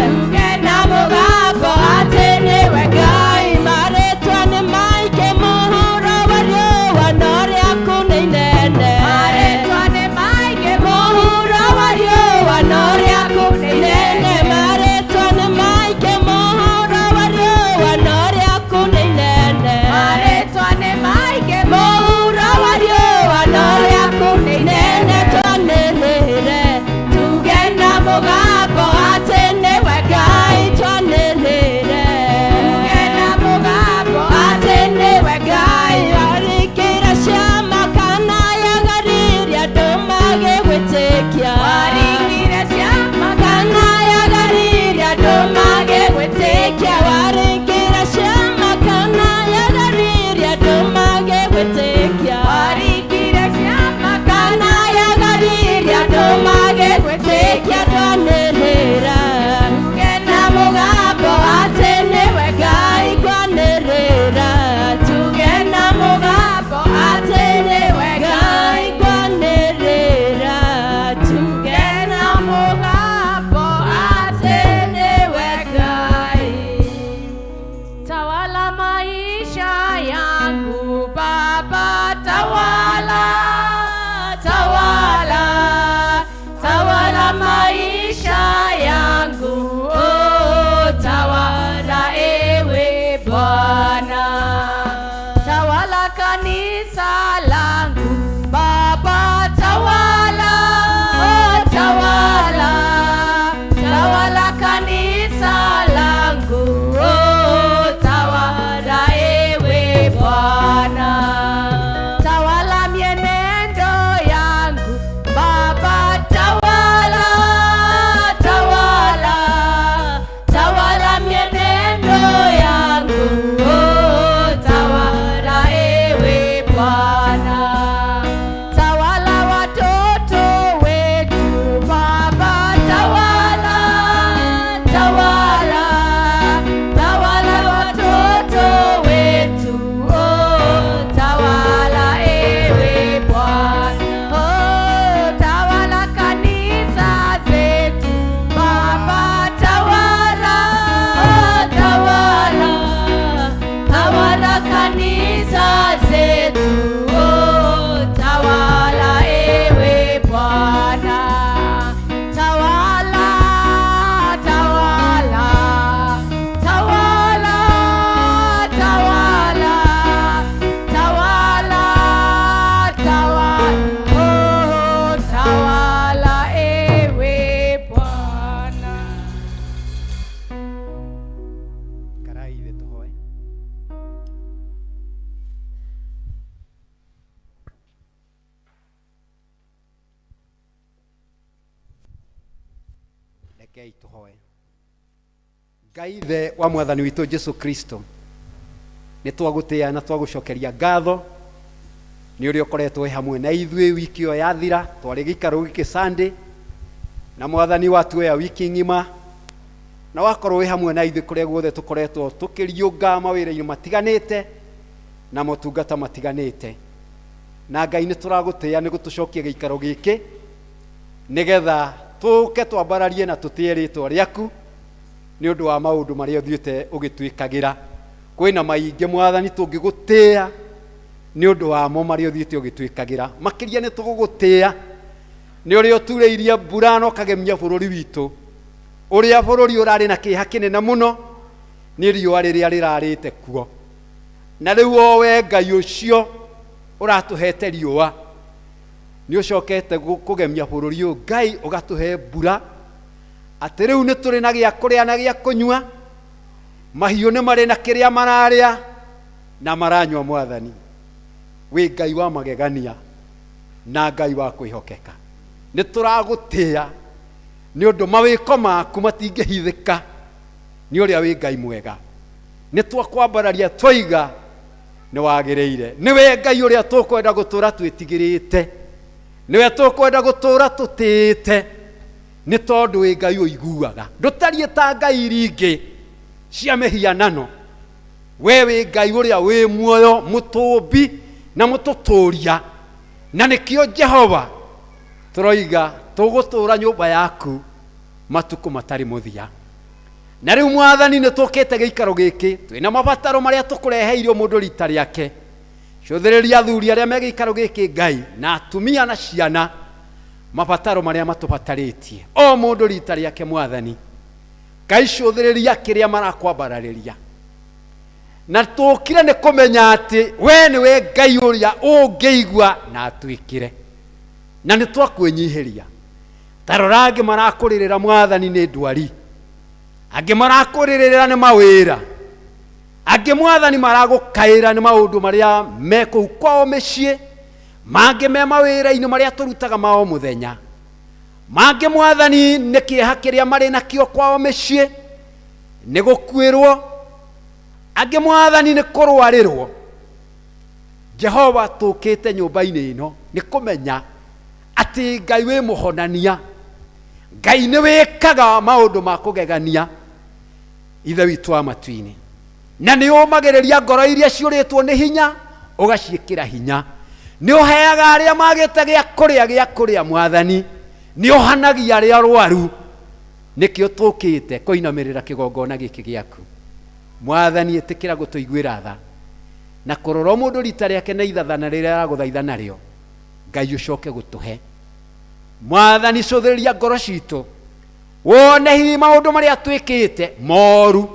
tuge na mũgambo atĩ nĩwe Ngai. Marĩtwa nĩ maingĩ mũhuro wa riũa no rĩaku nĩ inene. Marĩtwa nĩ maingĩ mũhuro wa riũa no rĩaku nĩ inene. Marĩtwa nĩ maingĩ mũhuro wa riũa no rĩaku nĩ inene. Marĩtwa nĩ maingĩ mũhuro wa riũa no rĩaku nĩ inene. Twanĩrĩre tuge na mũgambo atĩ nĩwe Ngai. Twanĩrĩre tuge na mũgambo atĩ nĩwe Ngai. Warĩkĩra ciama kana yagaririe andũ magĩgwĩtĩkia. Warĩkĩra ciama kana yagaririe andũ magĩgwĩtĩkia. Warĩkĩra ciama kana yagaririe andũ magĩgwĩtĩkia. Warĩkĩra ciama kana yagaririe andũ magĩgwĩtĩkia. Twanĩrĩra tuge na mũgambo atĩ nĩwe Ngai. Kwanĩrĩra tuge na mũgambo atĩ nĩwe Ngai. Kwanĩrĩra tuge na mũgambo atĩ nĩwe Ngai. Tawala maisha yangu Baba, tawala, tawala, tawala maisha yangu, oh, tawala ewe Bwana, tawala kanisa langu Baba, tawala, oh, tawala, tawala kanisa langu, oh, tawala ewe Bwana, tawala mienendo yangu Baba, tawala, tawala, tawala mienendo yangu, oh, tawala ewe Bwana, tawala watoto wetu Baba, tawala, tawala, tawala watoto wetu, oh, tawala ewe Bwana, oh, tawala kanisa zetu Baba, tawala, oh, tawala, tawala kanisa zetu, oh, tawala ewe Bwana, tawala, tawala, tawala, tawala, tawala, tawala, oh, tawala ewe Bwana. Karai ithe tũhoe. Rekei tũhoe. Ngai ithe wa mwathani witũ Jesu Kristo, nĩ twagũtĩa na twagũcokeria ngatho nĩ ũrĩa ũkoretwo wĩ hamwe na ithuĩ wiki ĩyo yathira. Twarĩ gĩikaro gĩkĩ Sunday na mwathani watuoya wiki ng'ima, na wakorwo wĩ hamwe na ithuĩ kũrĩa guothe tũkoretwo tũkĩriũnga mawĩra-inĩ matiganĩte na motungata matiganĩte. Na Ngai nĩ tũragũtĩa nĩ gũtũcokia gĩikaro gĩkĩ nĩgetha tũke twambararie na tũtĩe rĩtwa rĩaku nĩ ũndũ wa maũndũ marĩa ũthiĩte ũgĩtwĩkagĩra. Kwĩna maingĩ mwathani tũngĩgũtĩa nĩ ũndũ wamo marĩa ũthiĩte ũgĩtwĩkagĩra. Makĩria nĩ tũgũgũtĩa nĩ ũrĩa ũturĩirie mbura na ũkagemia bũrũri witũ, ũrĩa bũrũri ũrarĩ na kĩeha kĩnene mũno nĩ riũa rĩrĩa rĩrarĩte kuo. Na rĩu o we Ngai ũcio Ũratũhete riũa, nĩ ũcokete kũgemia bũrũri ũyũ Ngai, ũgatũhe mbura, atĩ rĩu nĩ tũrĩ na gĩa kũrĩa na gĩa kũnyua, mahiũ nĩ marĩ na kĩrĩa mararĩa na maranyua. Mwathani, wĩ Ngai wa magegania na Ngai wa kwĩhokeka. Nĩ tũragũtĩa nĩ ũndũ mawĩko maku matingĩhithĩka, nĩ ũrĩa wĩ Ngai mwega. Nĩ twakwambararia twaiga nĩ wagĩrĩire, nĩwe Ngai ũrĩa tũkwenda gũtũra twĩtigĩrĩte, nĩwe tũkwenda gũtũra tũtĩĩte, nĩ tondũ wĩ Ngai ũiguaga, ndũtariĩ ta ngai iria ingĩ cia mĩhianano. We wĩ Ngai ũrĩa wĩ muoyo, mũtũmbi na mũtũtũria, na nĩkĩo Jehova tũroiga tũgũtũra nyũmba yaku matukũ matarĩ mũthia. Na rĩu Mwathani, nĩ tũkĩte gĩikaro gĩkĩ twĩna mabataro marĩa tũkũreheirio mũndũ rita rĩake. Cũthĩrĩria athuri arĩa me gĩikaro gĩkĩ Ngai, na atumia na ciana, mabataro marĩa matũbatarĩtie o mũndũ rita rĩake. Mwathani Ngai, cũthĩrĩria kĩrĩa marakwambararĩria, na tũkire nĩ kũmenya atĩ we nĩwe Ngai ũrĩa ũngĩigua na atwĩkĩre, na nĩ twakwĩnyihĩria. Ta rora angĩ marakũrĩrĩra Mwathani nĩ ndwari, angĩ marakũrĩrĩra nĩ mawĩra, angĩ Mwathani maragũkaĩra nĩ maũndũ marĩa me kũu kwao mĩciĩ, mangĩ me mawĩra-inĩ marĩa tũrutaga ma o mũthenya, mangĩ Mwathani nĩ kĩeha kĩrĩa marĩ nakĩo kwao mĩciĩ, nĩ gũkuĩrwo, angĩ Mwathani nĩ kũrwarĩrwo. Jehova, tũkĩte nyũmba-inĩ ĩno nĩ kũmenya atĩ Ngai wĩ mũhonania, Ngai nĩ wĩkaga maũndũ ma kũgegania, Ithe witũ wa matu-inĩ, na nĩ ũmagĩrĩria ngoro iria ciũrĩtwo nĩ hinya ũgaciĩkĩra hinya, nĩ ũheaga arĩa magĩte gĩa kũrĩa gĩa kũrĩa. Mwathani, nĩ ũhanagia arĩa arwaru. Nĩkĩo tũkĩte kũinamĩrĩra kĩgongona gĩkĩ gĩaku. Mwathani, ĩtĩkĩra gũtũiguĩra tha na kũrora o mũndũ rita rĩake na ithathana rĩrĩa aragũthaitha narĩo. Ngai, ũcoke gũtũhe. Mwathani, cũthĩrĩria ngoro citũ, wone hihi maũndũ marĩa twĩkĩte moru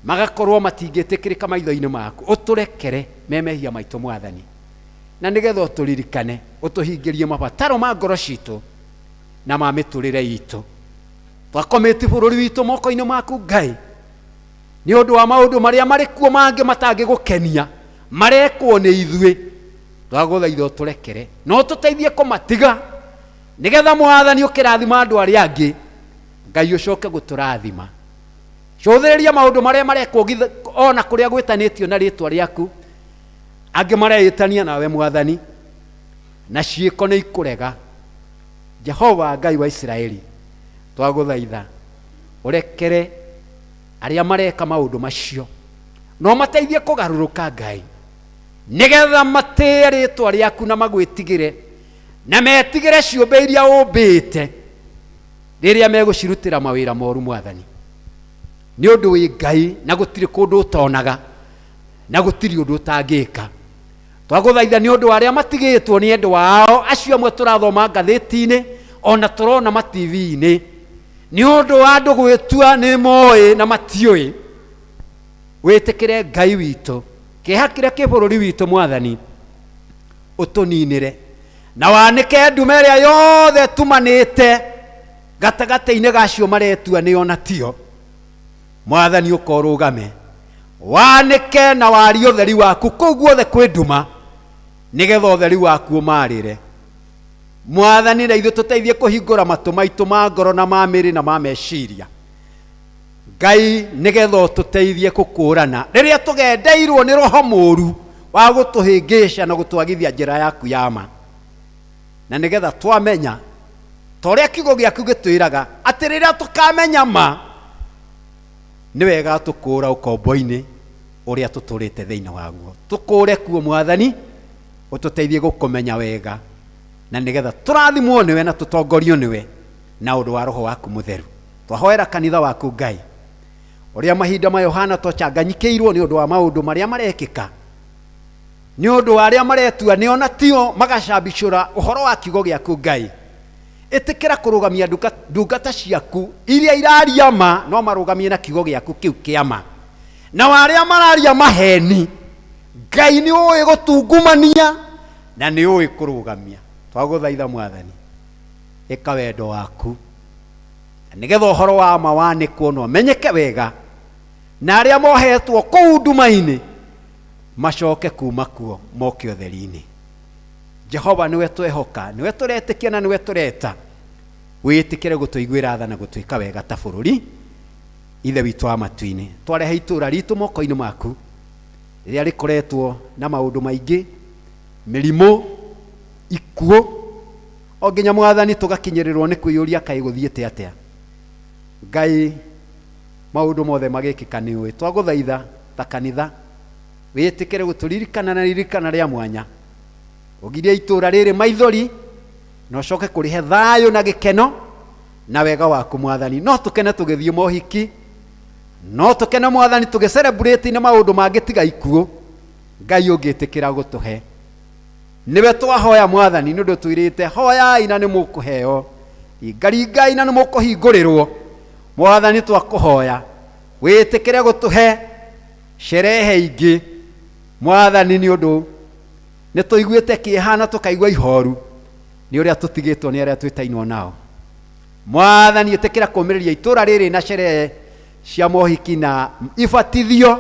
magakorwo matingĩtĩkĩrĩka maitho-inĩ maku, ũtũrekere me mehia maitũ Mwathani, na nĩgetha ũtũririkane, ũtũhingĩrie mabataro ma ngoro citũ na ma mĩtũrĩre itũ. Twakomĩti bũrũri witũ moko-inĩ maku Ngai, nĩ ũndũ wa maũndũ marĩa marĩ kuo mangĩ matangĩgũkenia marekwo nĩ ithuĩ. Twagũthaitha ũtũrekere na ũtũteithie kũmatiga, nĩgetha Mwathani ũkĩrathima andũ arĩa angĩ, Ngai ũcoke gũtũrathima. Cũthĩrĩria maũndũ marĩa marekwo ona kũrĩa gwĩtanĩtio na rĩtwa rĩaku, angĩ mareĩtania nawe Mwathani, na ciĩko nĩ ikũrega. Jehova Ngai wa Isiraeli, twagũthaitha ũrekere arĩa mareka maũndũ macio, no mateithie kũgarũrũka Ngai, nĩgetha matĩe rĩtwa rĩaku na magwĩtigĩre na metigĩre ciũmbe iria ũmbĩte rĩrĩa megũcirutĩra mawĩra moru. Mwathani, nĩ ũndũ wĩ Ngai na gũtirĩ kũndũ ũtonaga na gũtirĩ ũndũ ũtangĩka. Twagũthaitha nĩ ũndũ wa arĩa matigĩtwo nĩ endwa ao, acio amwe tũrathoma ngathĩti-inĩ ona tũrona ma TV-inĩ, nĩ ũndũ wa andũ gwĩtua nĩ moĩ na matiũĩ. Wĩtĩkĩre Ngai witũ kĩeha kĩrĩa kĩ bũrũri witũ Mwathani, ũtũninĩre na wanĩke ndume ĩrĩa yothe ĩtumanĩte gatagatĩ-inĩ gacio maretua nĩo na tio. Mwathani, ũka ũrũgame, wanĩke na warie ũtheri waku kũu guothe kwĩ nduma, nĩgetha ũtheri waku ũmarĩre. Mwathani, na ithuĩ tũteithie kũhingũra matũ maitũ ma ngoro na ma mĩĩrĩ na ma meciria Ngai, nĩgetha ũtũteithie gũkũrana rĩrĩa tũgendeirwo nĩ roho mũru wa gũtũhĩngĩca na gũtwagithia njĩra yaku ya ma, na nĩgetha twamenya ta ũrĩa kiugo gĩaku gĩtwĩraga atĩ rĩrĩa tũkamenya ma nĩ wega tũkũũra ũkombo-inĩ ũrĩa tũtũrĩte thĩinĩ waguo. Tũkũũre kuo Mwathani, ũtũteithie gũkũmenya wega, na nĩgetha tũrathimwo nĩwe na tũtongorio nĩwe na ũndũ wa roho waku mũtheru. Twahoera kanitha waku Ngai, ũrĩa mahinda maya ũhana tũcanganyikĩirwo nĩ ũndũ wa maũndũ marĩa marekĩka, nĩ ũndũ wa arĩa maretua nĩo na tio, magacambicũra ũhoro wa kiugo gĩaku Ngai. Ĩtĩkĩra kũrũgamia ndungata ciaku iria iraria ma, no marũgamie na kiugo gĩaku kĩu kĩa ma, na arĩa mararia maheni Ngai nĩ ũĩ gũtungumania Na nĩ ũĩ kũrũgamia. Twagũthaitha Mwathani, ĩka wendo waku na nĩgetha ũhoro wa ma wanĩkwo na ũmenyeke wega, na arĩa mohetwo kũu nduma-inĩ macoke kuma kuo moke ũtheri-inĩ. Jehova, nĩwe twehoka, nĩwe tũretĩkia na nĩwe tũreta. Wĩtĩkĩre gũtũiguĩra tha na gũtwĩka wega ta bũrũri. Ithe witũ wa matu-inĩ, twarehe itũũra ritũ moko-inĩ maku rĩrĩa rĩkoretwo na maũndũ maingĩ, mĩrimũ, ikuũ, o nginya Mwathani tũgakinyĩrĩrwo nĩ kwĩyũria kaĩ gũthiĩte atĩa. Ngai, maũndũ mothe magĩkĩka nĩ ũĩ. Twagũthaitha ta kanitha wĩtĩkĩre gũtũririkana na ririkana rĩa mwanya, ũgirie itũũra rĩrĩ maithori na ũcoke kũrĩhe thayũ na gĩkeno na wega waku Mwathani. No tũkene tũgĩthiĩ mohiki, no tũkene Mwathani tũgĩ celebrate na maũndũ mangĩ tiga ikuũ. Ngai ũngĩtĩkĩra gũtũhe, nĩwe twahoya Mwathani, nĩ ũndũ twĩrĩte hoyai na nĩ mũkũheo, ringaringai na nĩ mũkũhingũrĩrwo. Mwathani twakũhoya wĩtĩkĩre gũtũhe sherehe ingĩ Mwathani, nĩ ũndũ nĩ tũiguĩte kĩeha na tũkaigua ihoru nĩ ũrĩa tũtigĩtwo nĩ arĩa twĩtainwo nao. Mwathani, ĩtĩkĩra kũũmĩrĩria itũũra rĩrĩ na sherehe cia mohiki na ibatithio.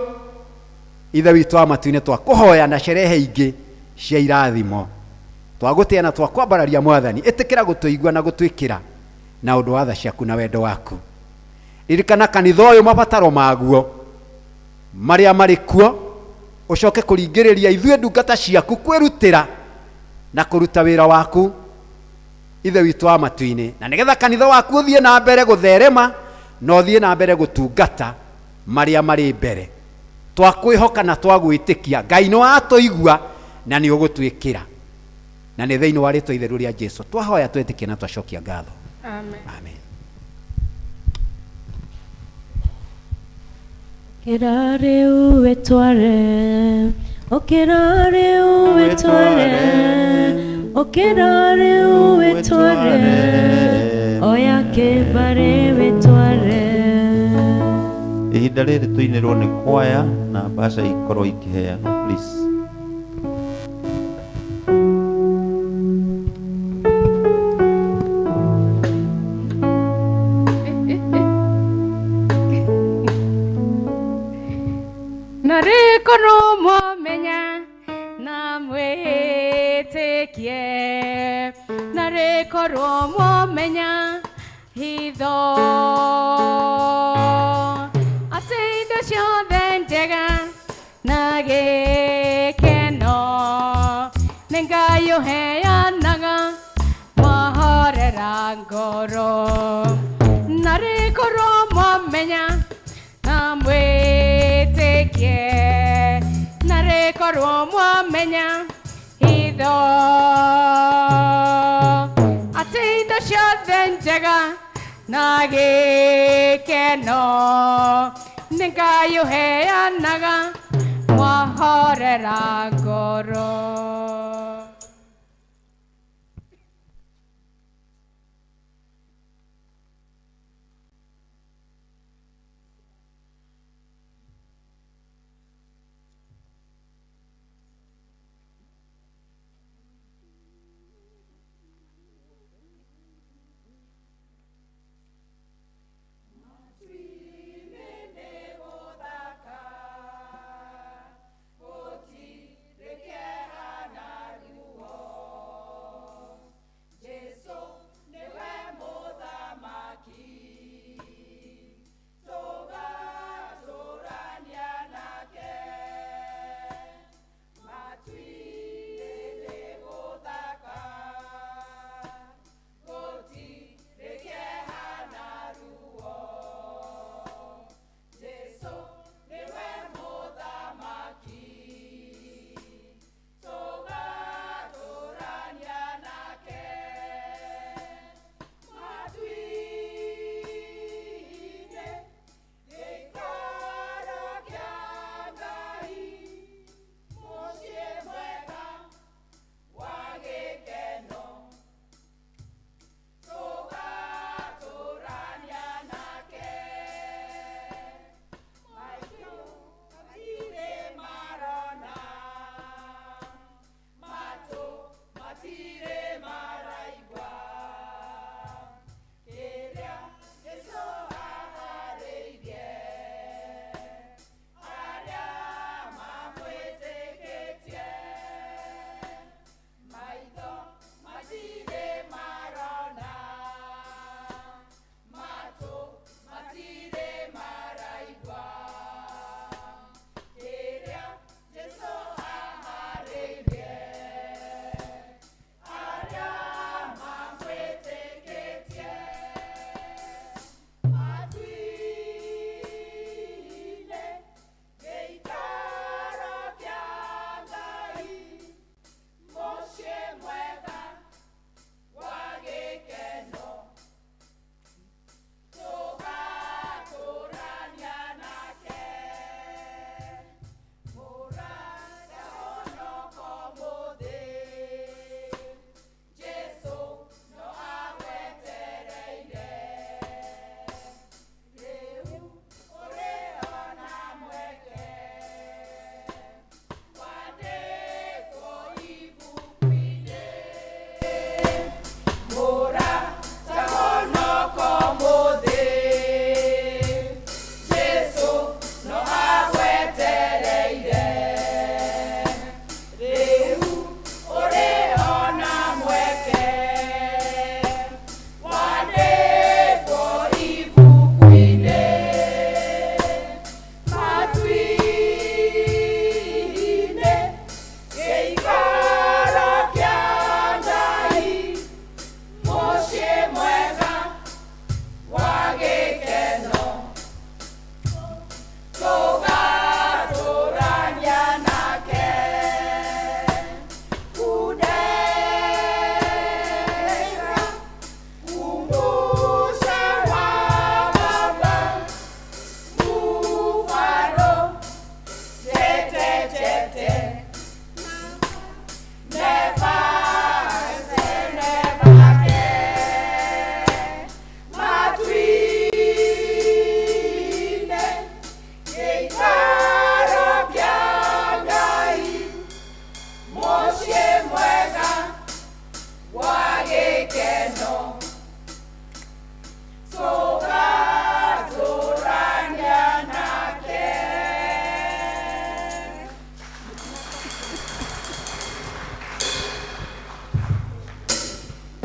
Ithe witũ wa matu-inĩ, twakũhoya na sherehe ingĩ cia irathimo. Twagũtĩa na twakwambararia Mwathani, ĩtĩkĩra gũtũigua na gũtwĩkĩra na ũndũ wa tha ciaku na wendo waku. Ririkana kanitha ũyũ, mabataro maguo marĩa marĩ kuo, ũcoke kũringĩrĩria ithuĩ ndungata ciaku kwĩrutĩra na kũruta wĩra waku, Ithe witũ wa matu-inĩ, na nĩgetha kanitha waku ũthiĩ na mbere gũtherema na ũthiĩ na mbere gũtungata marĩa marĩ mbere. Twakwĩhoka na twagwĩtĩkia, Ngai nĩ watũigua na nĩ ũgũtwĩkĩra, na nĩ thĩinĩ wa rĩtwa itheru rĩa Jesu twahoya, twetĩkia na twacokia ngatho. Amen. Amen. Ũkĩra rĩu wĩtware, ũkĩra rĩu wĩtware, ũkĩra rĩu wĩtware, oya kĩbarĩ wĩtware. Ihinda rĩrĩ tũinĩrwo nĩ kwaya na mbaca ikorwo ikĩheanwo, please. Na rĩkorwo mwamenya na mwĩtĩkie, na rĩkorwo mwamenya hitho atĩ indo ciothe njega na gĩkeno nĩ Ngai ũheanaga mwahorera ngoro, na rĩkorwo mwamenya na mwĩtĩkie, na rĩkorwo mwamenya hitho atĩ indo ciothe njega na gĩkeno nĩ Ngai ũheanaga mwahorera ngoro.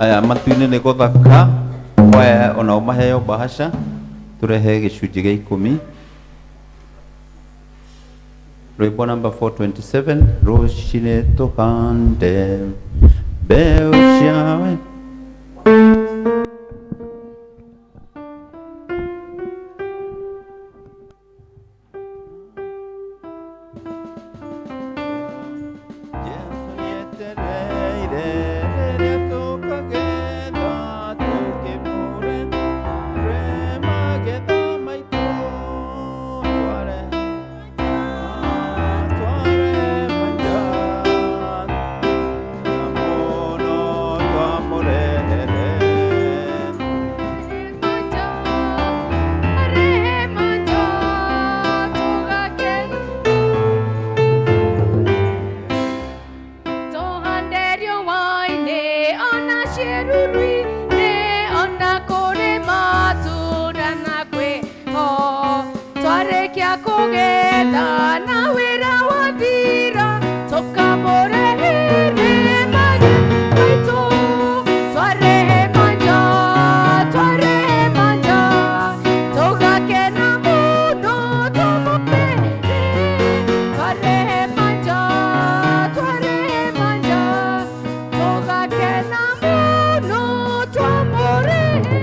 Aya matu-inĩ nĩ gũthaka kwaya onao maheo bahasha tũrehe gĩcunjĩ gĩa ikũmi. Rwĩmbo namba 427 rũcinĩ tũhande mbeũ cia wendo. Jesu nĩetereire rĩrĩa tũkagetha tũkĩmũre re magetha maitũ tware tware manja na mũno twamũrehere. Kũgetha na wĩra wathira tũkamũrehere magetha maitũ twarehe manja twarehe manja tũgakena mũno tũmũrehe twarehe manja twarehe manja tũgakena mũno twamũrehe.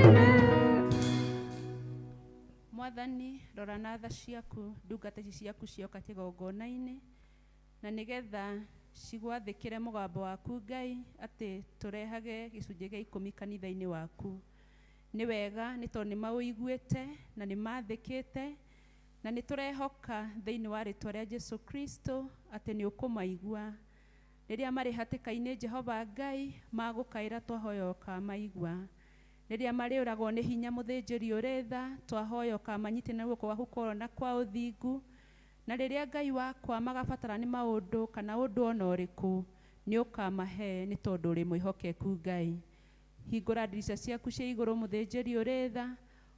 Mwathani rora na tha ciaku ndungata ici ciaku cioka kĩgongona-inĩ na nĩgetha cigwathĩkĩre mũgambo waku Ngai atĩ tũrehage gĩcunjĩ gĩa ikũmi kanitha-inĩ waku. Nĩ wega nĩ tondũ nĩ maũiguĩte na nĩ mathĩkĩte na nĩ tũrehoka thĩinĩ wa rĩtwa rĩa Jesu Kristo atĩ nĩ ũkũmaigua rĩrĩa marĩ hatĩka-inĩ. Jehova Ngai magũkaĩra twahoya ũkamaigua. Rĩrĩa marĩũragwo nĩ hinya mũthĩnjĩri ũrĩ tha twahoya ũkamanyitĩrĩra na guoko gwaku kwa na kwa ũthingu, na rĩrĩa Ngai wakwa magabatara nĩ maũndũ kana ũndũ ona ũrĩkũ nĩ ũkamahe nĩ tondũ ũrĩ mwĩhokeku Ngai. Hingũra ndirica ciaku cia igũrũ mũthĩnjĩri ũrĩ tha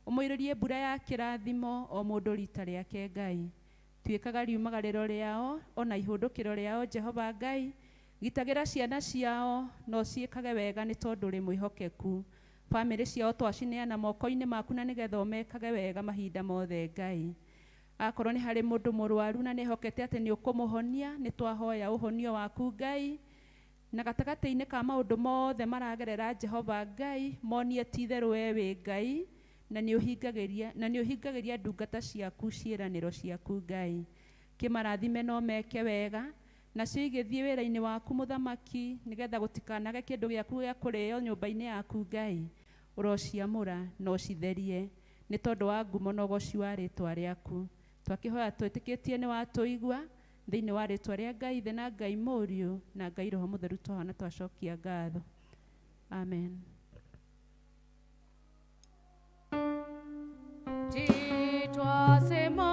ũmũirĩrie mbura ya kĩrathimo o mũndũ rita rĩake Ngai. Tuĩkaga riumagarĩro rĩao ona ihũndũkĩro rĩao Jehova Ngai. Gitagĩra ciana ciao na ũciĩkage wega nĩ tondũ ũrĩ mwĩhokeku. Bamĩrĩ ciao twacineana moko-inĩ maku na nĩgetha ũmekage wega mahinda mothe Ngai. Akorwo nĩ harĩ mũndũ mũrwaru na nĩhokete atĩ nĩ ũkũmũhonia nĩ twahoya ũhonio waku Ngai. Na gatagatĩ-inĩ ka maũndũ mothe maragerera Jehova Ngai monie ti itherũ we wĩ Ngai na nĩ ũhingagĩria ndungata ciaku ciĩranĩro ciaku Ngai. Kĩmarathime no meke wega nacio igĩthiĩ wĩra-inĩ waku mũthamaki nĩgetha gũtikanage kĩndũ gĩaku gĩa kũrĩo nyũmba-inĩ yaku Ngai. Ũrociamũra na ũcitherie nĩ tondũ wa ngumo na ũgoci wa rĩtwa rĩaku. Twakĩhoya twĩtĩkĩtie nĩ watũigua thĩinĩ wa rĩtwa rĩa Ngai Ithe na Ngai Mũriũ na Ngai Roho Mũtheru twahoya na twacokia ngatho. Amen. Titwasema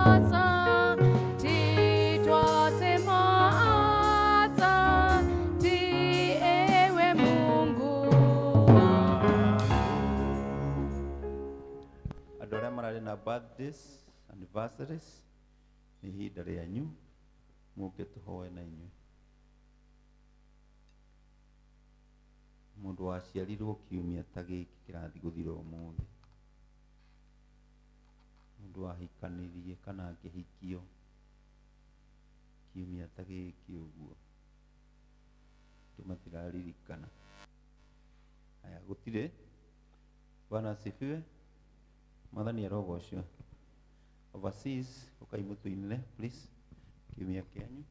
asa, titwasema asa, ti ewe Mungu. Andũ arĩa mararĩ na birthdays, anniversaries, nĩ ihinda rĩanyu mũke tũhoe na inyuĩ. Mũndũ waciarirwo kiumia ta gĩkĩ kĩrathiĩ gũthira ũmũthĩ, mũndũ wahikanirie kana akĩhikio kiumia ta gĩkĩ ũguo, angĩ matiraririkana. Haya, gũtirĩ. Bwana asifiwe. Mwathani arogocwo. Overseas, ũkai mũtũinĩre please kiumia kĩanyu.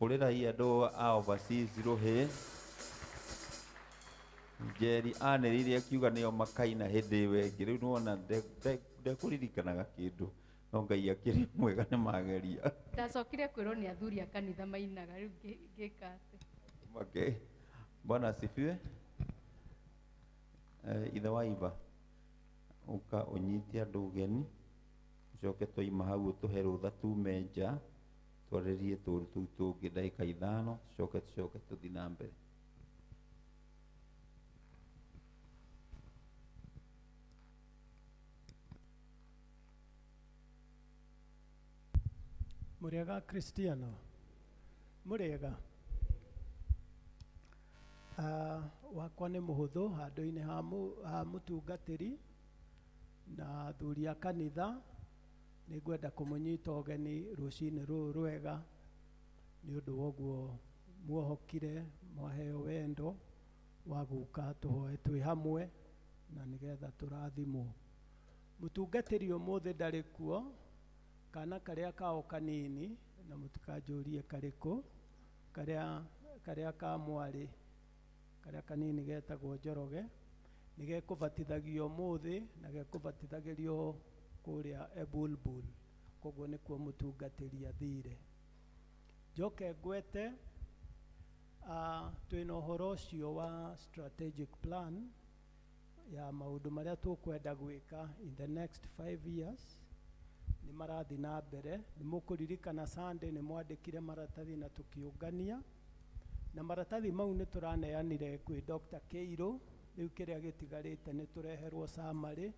Hũrĩrai andũ a overseas rũhĩ. Njeri anĩrĩire akiuga nĩo makaina hĩndĩ ĩyo ĩngĩ. Rĩu nĩwona ndekũririkanaga kĩndũ, no Ngai akĩrĩ mwega nĩ mageria. Ndacokire kwĩrwo nĩ athuri a kanitha mainaga, rĩu ngĩka atĩ. Okay. Bwana asifiwe. Ithe wa Iva, ũka ũnyite andũ ũgeni, ũcoke twaima hau ũtũhe rũtha tume nja, twarĩrie tũũndũ tũu tũngĩ ndagĩka ithano, tũcoke tũcoke tũthiĩ na mbere. Mũrĩega Kristiano? Mũrĩega? Wakwa nĩ mũhũthũ handũ-inĩ ha mũtungatĩri na athuri a kanitha, nĩ ngwenda kũmũnyita ũgeni rũcinĩ rũrũ rwega nĩ ũndũ wa ũguo muohokire, mwaheo wendo wa gũka tũhoe twĩ hamwe na nĩgetha tũrathimwo. Mũtungatĩri ũmũthĩ ndarĩ kuo, kana karĩa kao kanini, na mũtikanjũrie karĩkũ, karĩa ka mwarĩ, karĩa kanini getagwo Njoroge, nĩ gekũbatithagio ũmũthĩ na gekũbatithagĩrio kũrĩa Ebulbul, koguo nĩkuo mũtungatĩri athire. Njoke ngwete, twĩna ũhoro ũcio wa strategic plan ya maũndũ marĩa tũkwenda gwĩka in the next 5 years, nĩ marathiĩ na mbere. Nĩ mũkũririkana Sunday nĩ mwandĩkire maratathi na tũkĩũngania, na maratathi mau nĩ tũraneanire kwĩ Dr. Keiro. Rĩu kĩrĩa gĩtigarĩte nĩ tũreherwo summary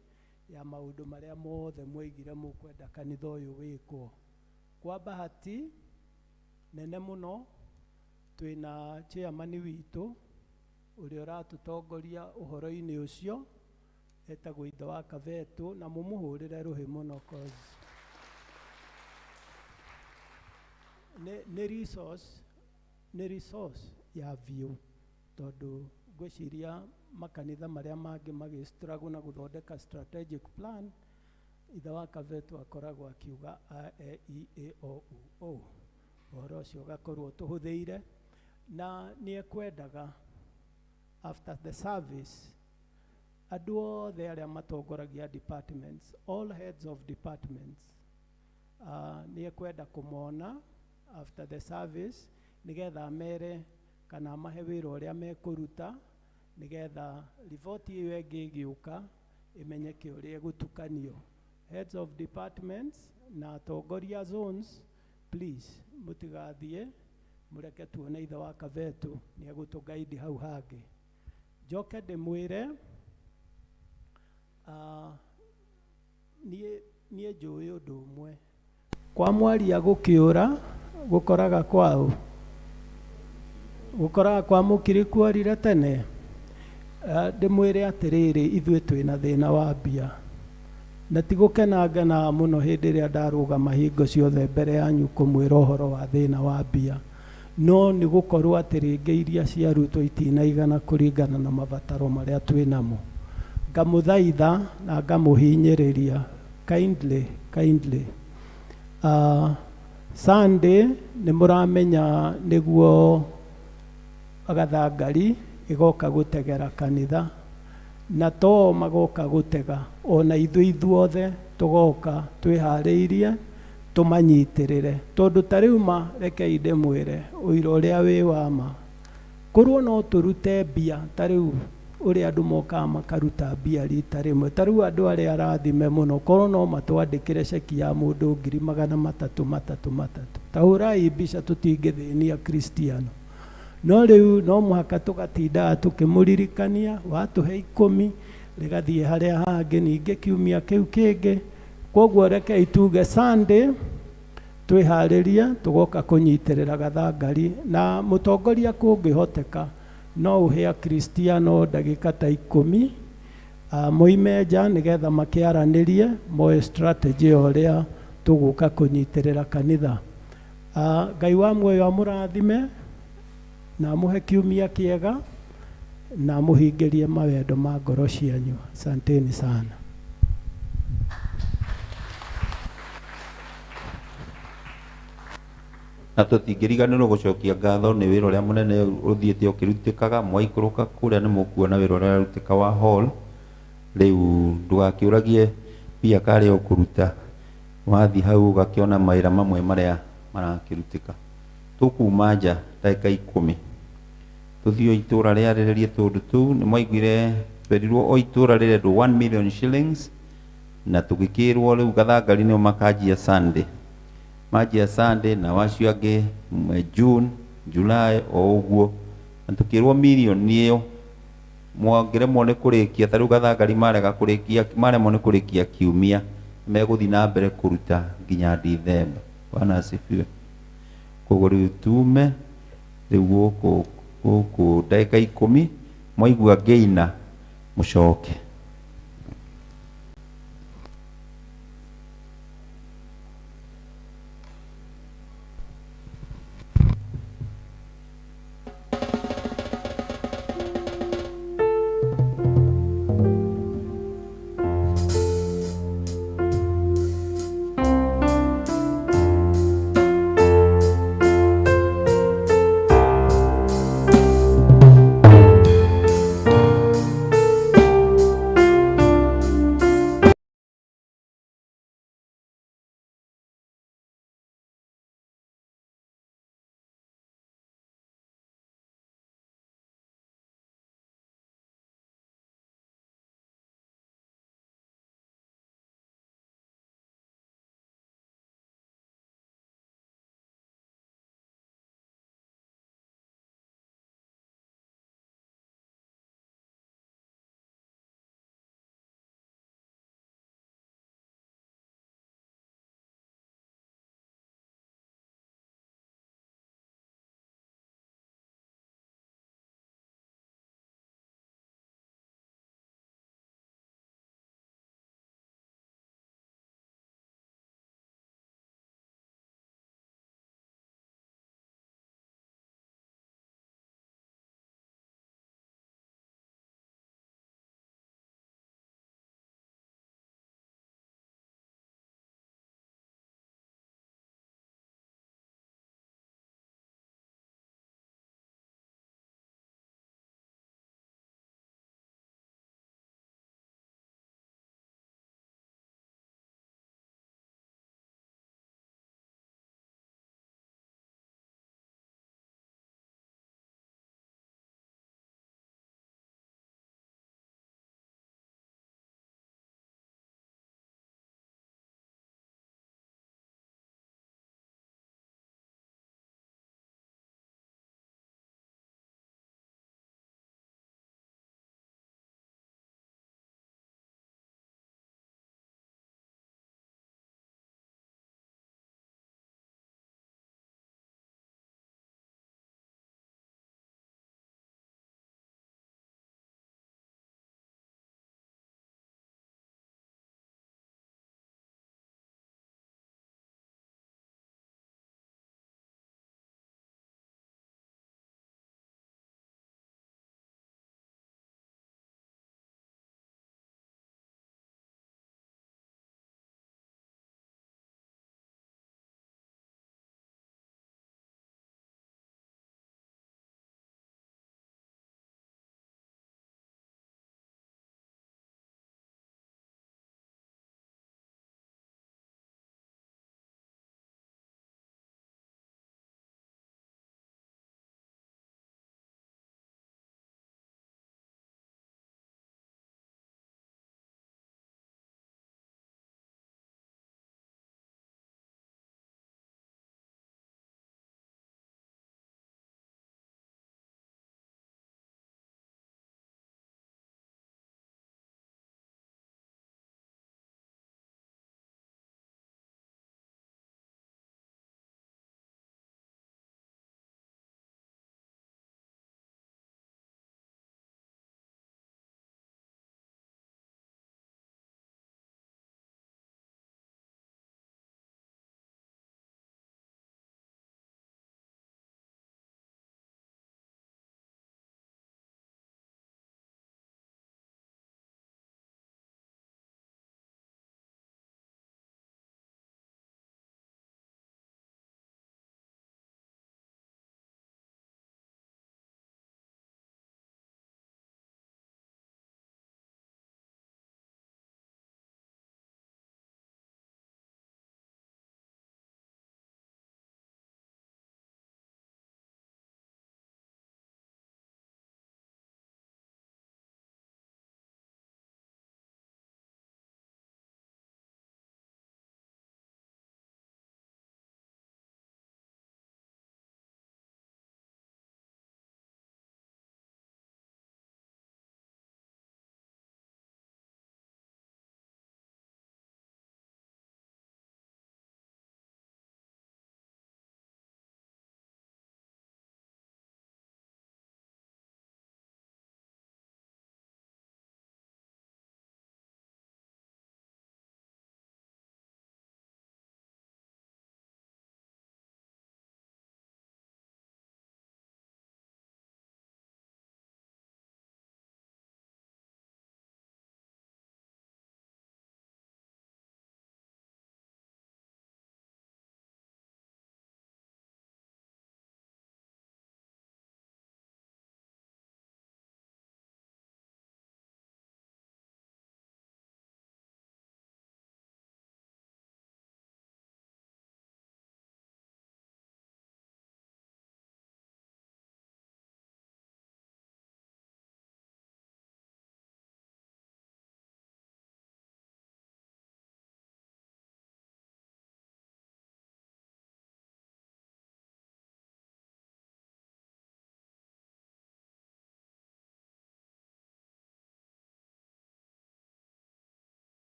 ya maũndũ marĩa mothe mwaigire mũkwenda kanitha ũyũ wĩkwo. Kwa bahati nene mũno twĩna chairman witũ ũrĩa ũratũtongoria ũhoro-inĩ ũcio, etagwo Ithe wa Kavetũ, na mũmũhũrĩre rũhĩ mũno cause nĩ resource, nĩ resource ya biũ, tondũ ngwĩciria makanitha marĩa mangĩ magĩ-struggle na gũthondeka strategic plan, Ithe wa Kavetũ akoragwo akiuga A, E, I, A, O, U, O. Ũhoro ũcio ũgakorwo ũtũhũthĩire, na nĩ ekwendaga after the service andũ othe arĩa matongoragia departments, all heads of departments, nĩ ekwenda kũmona after the service nĩgetha amere kana amahe wĩra ũrĩa mekũruta, nĩgetha riboti ĩyo ĩngĩ ĩgĩũka ĩmenyeke ũrĩa ĩgũtukanio. Heads of departments na atongoria zones, please mũtigathiĩ, mũreke tuone Ithe wa Kavetũ nĩ egũtũguide hau hangĩ. Njoke ndĩmwĩre, niĩ njũĩ ũndũ ũmwe, kwa mwaria gũkĩũra gũkoraga kwaũ, gũkoraga kwa mũkiri kuorire tene. Ndĩmwĩre atĩrĩrĩ, ithuĩ twĩna thĩna wa mbia, na ti gũkena ngenaga mũno hĩndĩ ĩrĩa ndarũgama hingo ciothe mbere yanyu kũmwĩra ũhoro wa thĩna wa mbia, no nĩ gũkorwo atĩ rĩngĩ iria ciarutwo itinaigana kũringana na mabataro marĩa twĩ namo. Ngamũthaitha na ngamũhinyĩrĩria kindly, kindly. Sunday nĩ mũramenya nĩguo gathangari ĩgoka gũtegera kanitha, na to magoka gũtega, ona ithuĩ ithuothe tũgoka twĩharĩirie tũmanyitĩrĩre, tondũ ta rĩu ma rekei ndĩmwĩre ũira ũrĩa wĩ wa ma, korwo no tũrute mbia ta rĩu ũrĩa andũ mokaga makaruta mbia rita rĩmwe, ta rĩu andũ arĩa arathime mũno, korwo no matwandĩkĩre ceki ya mũndũ ngiri magana matatũ matatũ matatũ, ta hũrai mbica tũtingĩthĩnia Kristiano. No rĩu no mũhaka tũgatindaga tũkĩmũririkania, watũhe 10 rĩgathiĩ harĩa hangĩ, ningĩ kiumia kĩu kĩngĩ. Koguo rekei tuge Sunday twĩharĩrie tũgoka kũnyitĩrĩra gathangari, na mũtongoria kũngĩhoteka no ũhe Akristiano ndagĩka ta 10, moime nja nĩgetha makĩaranĩrie moe strategy ya ũrĩa tũgũka kũnyitĩrĩra kanitha. Ngai wa muoyo amũrathime na amũhe kiumia kĩega na amũhingĩrie mawendo ma ngoro cianyu. Asanteni sana. Na tũtingĩriganĩrwo gũcokia ngatho nĩ wĩra ũrĩa mũnene ũthiĩte ũkĩrutĩkaga. Mwaikũrũka kũrĩa nĩ mũkuona wĩra ũrĩa ũrarutĩka wa hall. Rĩu ndũgakĩũragie mbia karĩa ũkũruta, wathiĩ hau ũgakĩona mawĩra mamwe marĩa marakĩrutĩka. Tũkuma nja ndagĩka 10 tũthiĩ o itũra rĩarĩrĩrie tũndũ tũu. Nĩ mwaiguire twerirwo o itũra rĩrendwo 1 million shillings, na tũgĩkĩrwo rĩu Gathangari nĩo makanjia Sunday, manjia Sunday, na wacio angĩ June, July o ũguo, na tũkĩrwo mirioni ĩyo mwangĩremwo nĩ kũrĩkia. Ta rĩu Gathangari marega kũrĩkia, maremwo nĩ kũrĩkia kiumia, megũthiĩ na mbere kũruta nginya Dithemba. Bwana asifiwe. Koguo rĩu tume rĩu gũkũ gũkũ ndagĩka 10, mwaigua ngĩina mũcoke.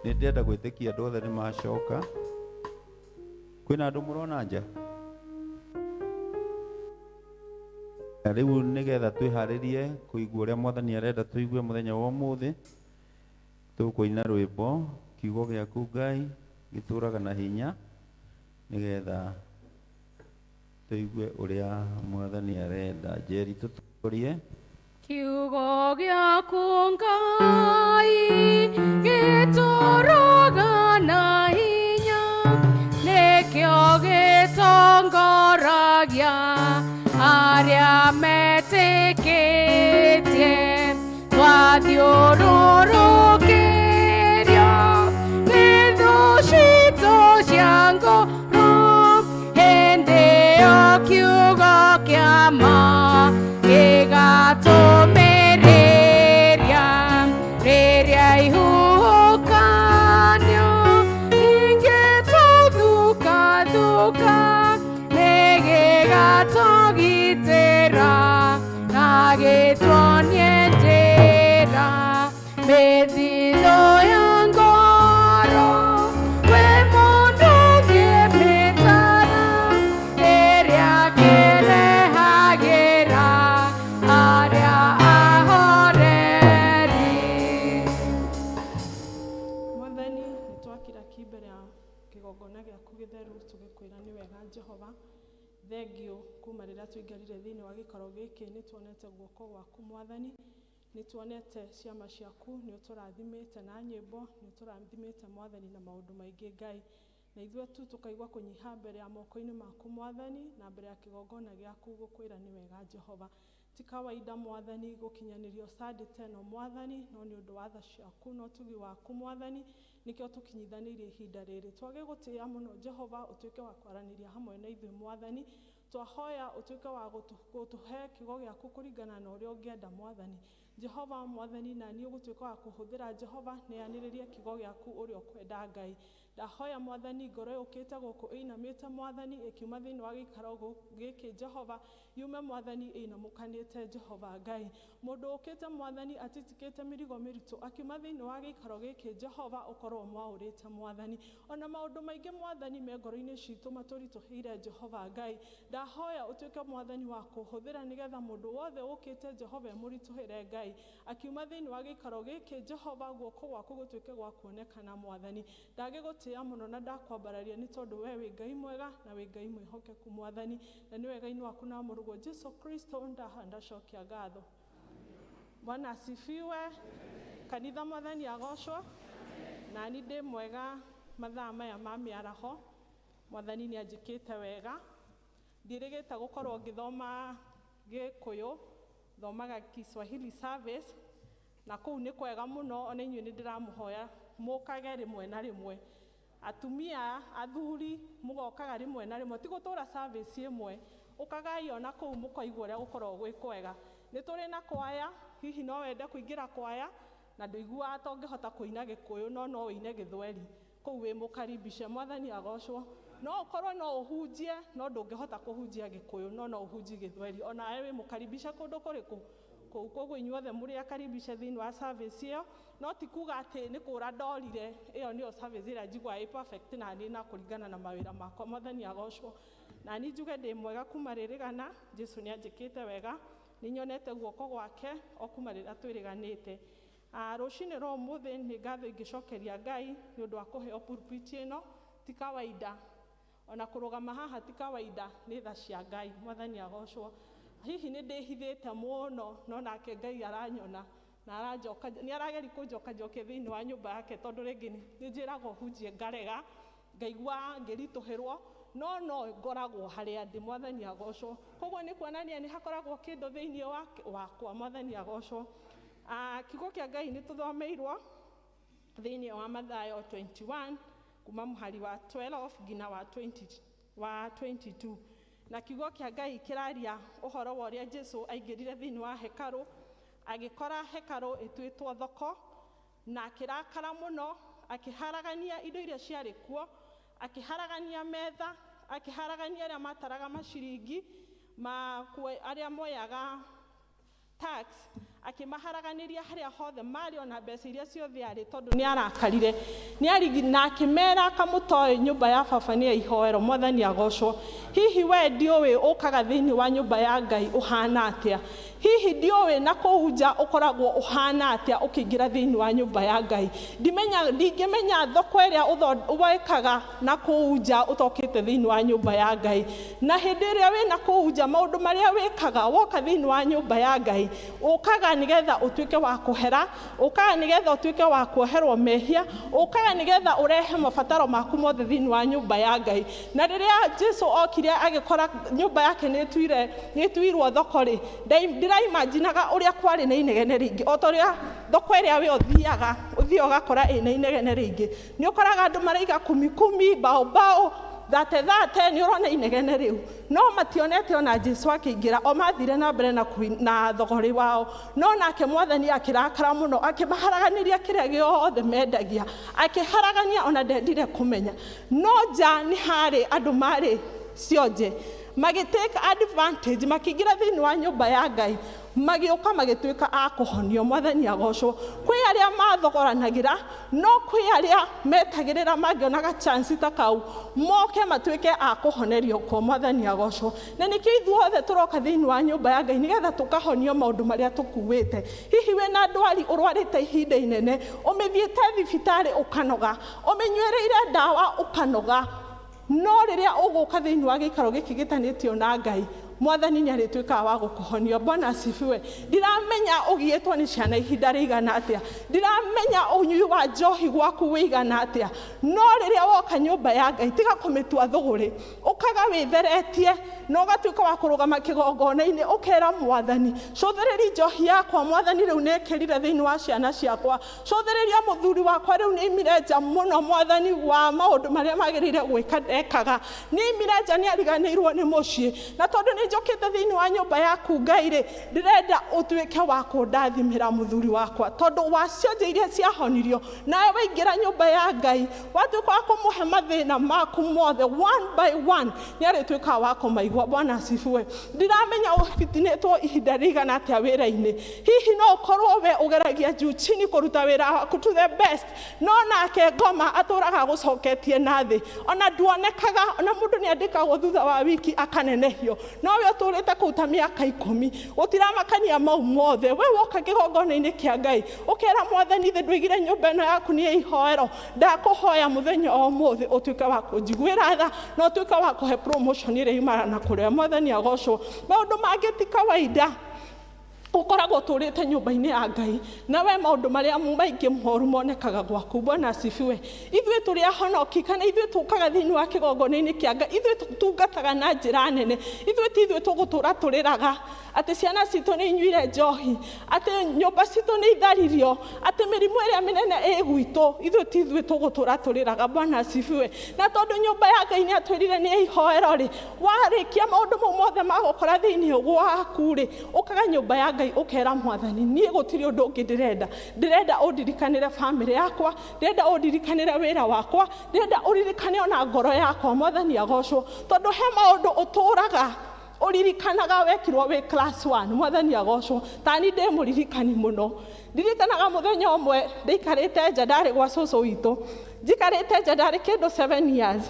Nĩ ndĩrenda gwĩtĩkia andũ othe nĩ macoka. Kwĩna andũ mũrona nja? Rĩu nĩgetha twĩharĩrie kũigua ũrĩa Mwathani arenda tũigue mũthenya wa ũmũthĩ, tũkũina rwĩmbo kiugo gĩaku Ngai gĩtũraga na hinya, nĩgetha tũigue ũrĩa Mwathani arenda. Njeri tũtũrie. Kiugo gĩaku Ngai gĩtũraga na hinya, nĩkĩo gĩtongoragia arĩa metĩkĩtie. Twathiũrũrũkĩrio nĩ thũ citũ cia ngoro, hĩndĩ ĩyo kiugo kĩa ma gĩgatũmĩrĩria. Rĩrĩa ihuhũkanio ingĩtũthukathuka, nĩ gĩgatũgitĩra na gĩtuonie njĩra. Mĩthithũ ya ngoro kwĩ mũndũ ũngĩmĩtara, ĩrĩa kĩrehagĩra arĩa ahoreri. Mwathani, nĩ twakira ki mbere ya kĩgongona gĩaku gĩtheru tũgĩkwĩra nĩ wega Jehova. Thengiũ kuma rĩrĩa tũingĩrire thĩinĩ wa gĩikaro gĩkĩ nĩ tuonete guoko gwaku Mwathani, nĩ tuonete ciama ciaku, nĩ ũtũrathimĩte na nyĩmbo, nĩ ũtũrathimĩte Mwathani na maũndũ maingĩ Ngai. Na ithuĩ tu tũkaigua kũnyiha mbere ya moko-inĩ maku Mwathani, na mbere ya kĩgongona gĩaku gũkwĩra nĩ wega Jehova. Ti kawaida Mwathani gũkinyanĩrio Sunday ta ĩno Mwathani, no nĩ ũndũ wa tha ciaku na ũtugi waku Mwathani, nĩkĩo tũkinyithanĩirie ihinda rĩrĩ. Twage gũtĩĩa mũno Jehova, ũtuĩke wa kwaranĩria hamwe na ithuĩ Mwathani. Twahoya ũtuĩke wa gũtũhe kiugo gĩaku kũringana na ũrĩa ũngĩenda Mwathani. Jehova Mwathani, na niĩ ũgũtuĩka wa kũhũthĩra Jehova, neanĩrĩrie kiugo gĩaku ũrĩa ũkwenda Ngai. Ndahoya Mwathani, ngoro yũkĩte gũkũ ĩinamĩte Mwathani, ĩkiuma thĩinĩ wa gĩikaro gĩkĩ Jehova, yume Mwathani ĩinamũkanĩte Jehova Ngai. Mũndũ ũkĩte Mwathani atitikĩte mĩrigo mĩritũ, akiuma thĩinĩ wa gĩikaro gĩkĩ Jehova, ũkorwo ũmwaũrĩte Mwathani. Ona maũndũ maingĩ Mwathani me ngoro-inĩ citũ matũritũhĩire Jehova Ngai. Ndahoya ũtuĩke Mwathani wa kũhũthĩra nĩgetha mũndũ wothe ũkĩte Jehova emũritũhĩre Ngai, akiuma thĩinĩ wa gĩikaro gĩkĩ Jehova, guoko gwaku gũtuĩke gwa kuonekana Mwathani. Ndagĩgũtĩĩa mũno na ndakwambararia nĩ tondũ we wĩ Ngai mwega na wĩ Ngai mwĩhokeku Mwathani, na nĩ wega-inĩ waku na mũrũguo Jesu Kristo ndaha ndacokia ngatho. Bwana asifiwe. Kanitha Mwathani agocwo. Na ni ndĩ mwega mathaa maya ma mĩaraho. Mwathani nĩ anjĩkĩte wega. Ndirĩgĩte gũkorwo ngĩthoma Gĩkũyũ, thomaga Kiswahili service, na kũu nĩ kwega mũno, ona inyuĩ nĩ ndĩramũhoya mũkage rĩmwe na rĩmwe. Atumia, athuri, mũgokaga rĩmwe na rĩmwe, ti gũtũra service ĩmwe, ũkagai ona kũu mũkaigua ũrĩa gũkoragwo gwĩ kwega. Nĩ tũrĩ na kwaya, hihi no wende kũingĩra kwaya, na ndũiguaga ta ũngĩhota kũina Gĩkũyũ, no no ũine Gĩthweri. Kũu wĩ mũkaribishe, Mwathani agocwo. No ũkorwo no ũhunjie, no ndũngĩhota kũhunjia Gĩkũyũ, no no ũhunjie Gĩthweri. Onawe wĩ mũkaribishe kũndũ kũrĩkũ? Kũu. Koguo inyuothe mũrĩ akaribishe thĩinĩ wa service ĩyo, no ti kuga atĩ nĩ kũra ndorire, ĩyo nĩyo service ĩrĩa njiguaga ĩ perfect na niĩ na kũringana na mawĩra makwa. Mwathani agocwo. Na niĩ njuge ndĩ mwega kuma rĩrĩgana, Jesu nĩ anjĩkĩte wega, nĩ nyonete guoko gwake o kuma rĩrĩa twĩrĩganĩte. Rũcinĩ rwa ũmũthĩ nĩ ngatho ingĩcokeria Ngai nĩ ũndũ wa kũheo pulpit ĩno, ti kawaida. Ona kũrũgama haha ti kawaida, nĩ tha cia Ngai. Mwathani agocwo. Hihi nĩ ndĩhithĩte mũno, no nake Ngai aranyona na aranjoka, nĩ arageria kũnjokanjokia thĩinĩ wa nyũmba yake, tondũ rĩngĩ nĩ njĩragwo hunjie ngarega, ngaigua ngĩritũhĩrwo, no no ngoragwo harĩa ndĩ. Mwathani agocwo. Koguo nĩ kuonania nĩ hakoragwo kĩndũ thĩinĩ wakwa. Mwathani agocwo. Kiugo kĩa Ngai nĩ tũthomeirwo thĩinĩ wa Mathayo 21 kuma mũhari wa 12 nginya wa 20, wa 22. Na kiugo kĩa Ngai kĩraria ũhoro wa ũrĩa Jesu aingĩrire thĩinĩ wa hekarũ, agĩkora hekarũ ĩtuĩtwo thoko, na akĩrakara mũno, akĩharagania indo iria ciarĩ kuo, akĩharagania metha, akĩharagania arĩa mataraga maciringi, arĩa moyaga tax, Akĩmaharaganĩria harĩa hothe marĩ ona mbeca iria ciothe arĩ tondũ nĩ arakarire. Nĩ arigi na akĩmera kamũtoĩ nyũmba ya baba nĩ ya ihoero mwathani agocwo. Hihi we ndiũĩ ũkaga thĩinĩ wa nyũmba ya Ngai ũhana atĩa? Hihi ndiũĩ na kũu nja ũkoragwo ũhana atĩa ũkĩingĩra thĩinĩ wa nyũmba ya Ngai? Ndimenya, ndingĩmenya thoko ĩrĩa wĩkaga na kũu nja ũtokĩte thĩinĩ wa nyũmba ya Ngai. Na hĩndĩ ĩrĩa wĩna kũu nja maũndũ marĩa wĩkaga woka thĩinĩ wa nyũmba ya Ngai, ũkaga nĩgetha ũtuĩke wa kũhera, ũkaga nĩgetha ũtuĩke wa kuoherwo mehia, ũkaga nĩgetha ũrehe mabataro maku mothe thĩinĩ wa nyũmba ya Ngai. Na rĩrĩa Jesu okire agĩkora nyũmba yake nĩ ĩtuirwo thoko rĩ, ndĩraimaginaga ũrĩa kwarĩ na inegene rĩingĩ, o ta ũrĩa thoko ĩrĩa we ũthiaga, ũthiaga ũgakora ĩna inegene rĩingĩ. Nĩ ũkoraga andũ maraiga kumi kumi, bao bao, thate thate, nĩ ũrona inegene rĩu. No mationete ona Jesu akĩingĩra, o mathire na mbere na thogorĩ wao. No nake mwathani akĩrakara mũno, akĩmaharaganĩria kĩrĩa gĩothe mendagia, akĩharagania ona ndendire kũmenya. No nja nĩ harĩ andũ marĩ cionje, magĩtake advantage, makĩingĩra thĩinĩ wa nyũmba ya Ngai, magĩũka magĩtuĩka a kũhonio. Mwathani agocwo. Kwĩ arĩa mathogoranagĩra, no kwĩ arĩa metagĩrĩra mangĩonaga chance ta kau, moke matuĩke a kũhonerio kuo. Mwathani agocwo. Na nĩkĩo ithuothe tũroka thĩinĩ wa nyũmba ya Ngai nĩgetha tũkahonio maũndũ marĩa tũkuĩte. Hihi wĩna ndwari ũrwarĩte ihinda inene, ũmĩthiĩte thibitarĩ ũkanoga, ũmĩnyuĩrĩire ndawa ũkanoga, no rĩrĩa ũgũka thĩinĩ wa gĩikaro gĩkĩ gĩtanĩtio na Ngai, mwathani nĩ arĩtuĩkaga wa gũkũhonia. Bwana asifiwe. Ndiramenya ũgiĩtwo nĩ ciana ihinda rĩigana atĩa, ndiramenya ũnyui wa njohi gwaku wĩigana atĩa, no rĩrĩa woka nyũmba ya Ngai tiga kũmĩtua thũgũrĩ, ũkaga wĩtheretie na ũgatuĩka wa kũrũgama kĩgongona-inĩ ũkera mwathani, cũthĩrĩria njohi yakwa mwathani rĩu nĩ ĩkĩrire thĩinĩ wa ciana ciakwa, cũthĩrĩria mũthuri wakwa rĩu nĩ aimire nja mũno mwathani wa maũndũ marĩa magĩrĩire gwĩka ndekaga, nĩ aimire nja nĩ ariganĩirwo nĩ mũciĩ, na tondũ nĩ njũkĩte thĩinĩ wa nyũmba yaku Ngai rĩ, ndĩrenda ũtuĩke wa kũndathimĩra mũthuri wakwa, tondũ wa cionje iria ciahonirio nawe waingĩra nyũmba ya Ngai watuĩka wa kũmũhe mathĩna maku mothe one by one, nĩ arĩtuĩkaga wa kũmaigua. Bwana asifiwe. Ndiramenya ũbitinĩtwo ihinda rĩigana atĩa wĩra-inĩ, hihi no ũkorwo we ũgeragia juu chini kũruta wĩra waku to the best, no nake ngoma atũraga agũcoketie na thĩ, ona nduonekaga, ona mũndũ nĩ andĩkagwo thutha wa wiki akanenehio, no we ũtũrĩte kũu ta mĩaka 10, gũtiramakania mau mothe. We woka kĩgongona-inĩ kĩa Ngai ũkera mwathani, thĩ ndũigire nyũmba ĩno yaku nĩ ya ihoero, ndakũhoya mũthenya o ũmũthĩ ũtuĩke wa kũnjiguĩra tha na ũtuĩke wa kũhe promotion ĩrĩa yumanaga na kũrĩa. Mwathani agocwo. Maũndũ mangĩ ti kawaida, ũkoragwo ũtũrĩte nyũmba-inĩ ya Ngai na we maũndũ marĩa maingĩ moru monekaga gwaku. Bwana asifiwe. Ithuĩ tũrĩ ahonoki kana ithuĩ tũkaga thĩinĩ wa kĩgongona-inĩ kĩa Ngai, ithuĩ tũtungataga na njĩra nene, ithuĩ ti ithuĩ tũgũtũra tũrĩraga atĩ ciana citũ nĩ inyuire njohi, atĩ nyũmba citũ nĩ itharirio, atĩ mĩrimũ ĩrĩa mĩnene ĩ gwitũ, ithuĩ ti ithuĩ tũgũtũra tũrĩraga. Bwana asifiwe. Na tondũ nyũmba ya Ngai nĩ atwĩrire nĩ ihoero rĩ, warĩkia maũndũ mau mothe magũkora thĩinĩ gwaku rĩ, ũkaga nyũmba ya Ngai ũkera mwathani, niĩ gũtirĩ ũndũ ũngĩ ndĩrenda, ndĩrenda ũndirikanĩre bamĩrĩ yakwa, ndĩrenda ũndirikanĩre wĩra wakwa, ndĩrenda ũririkane ona ngoro yakwa. Mwathani agocwo. Tondũ he maũndũ ũtũraga ũririkanaga wekirwo wĩ class 1. Mwathani agocwo. Tani ndĩ mũririkani mũno. Ndirikanaga mũthenya ũmwe ndaikarĩte nja, ndarĩ gwa cũcũ witũ, njikarĩte nja ndarĩ kĩndũ 7 years,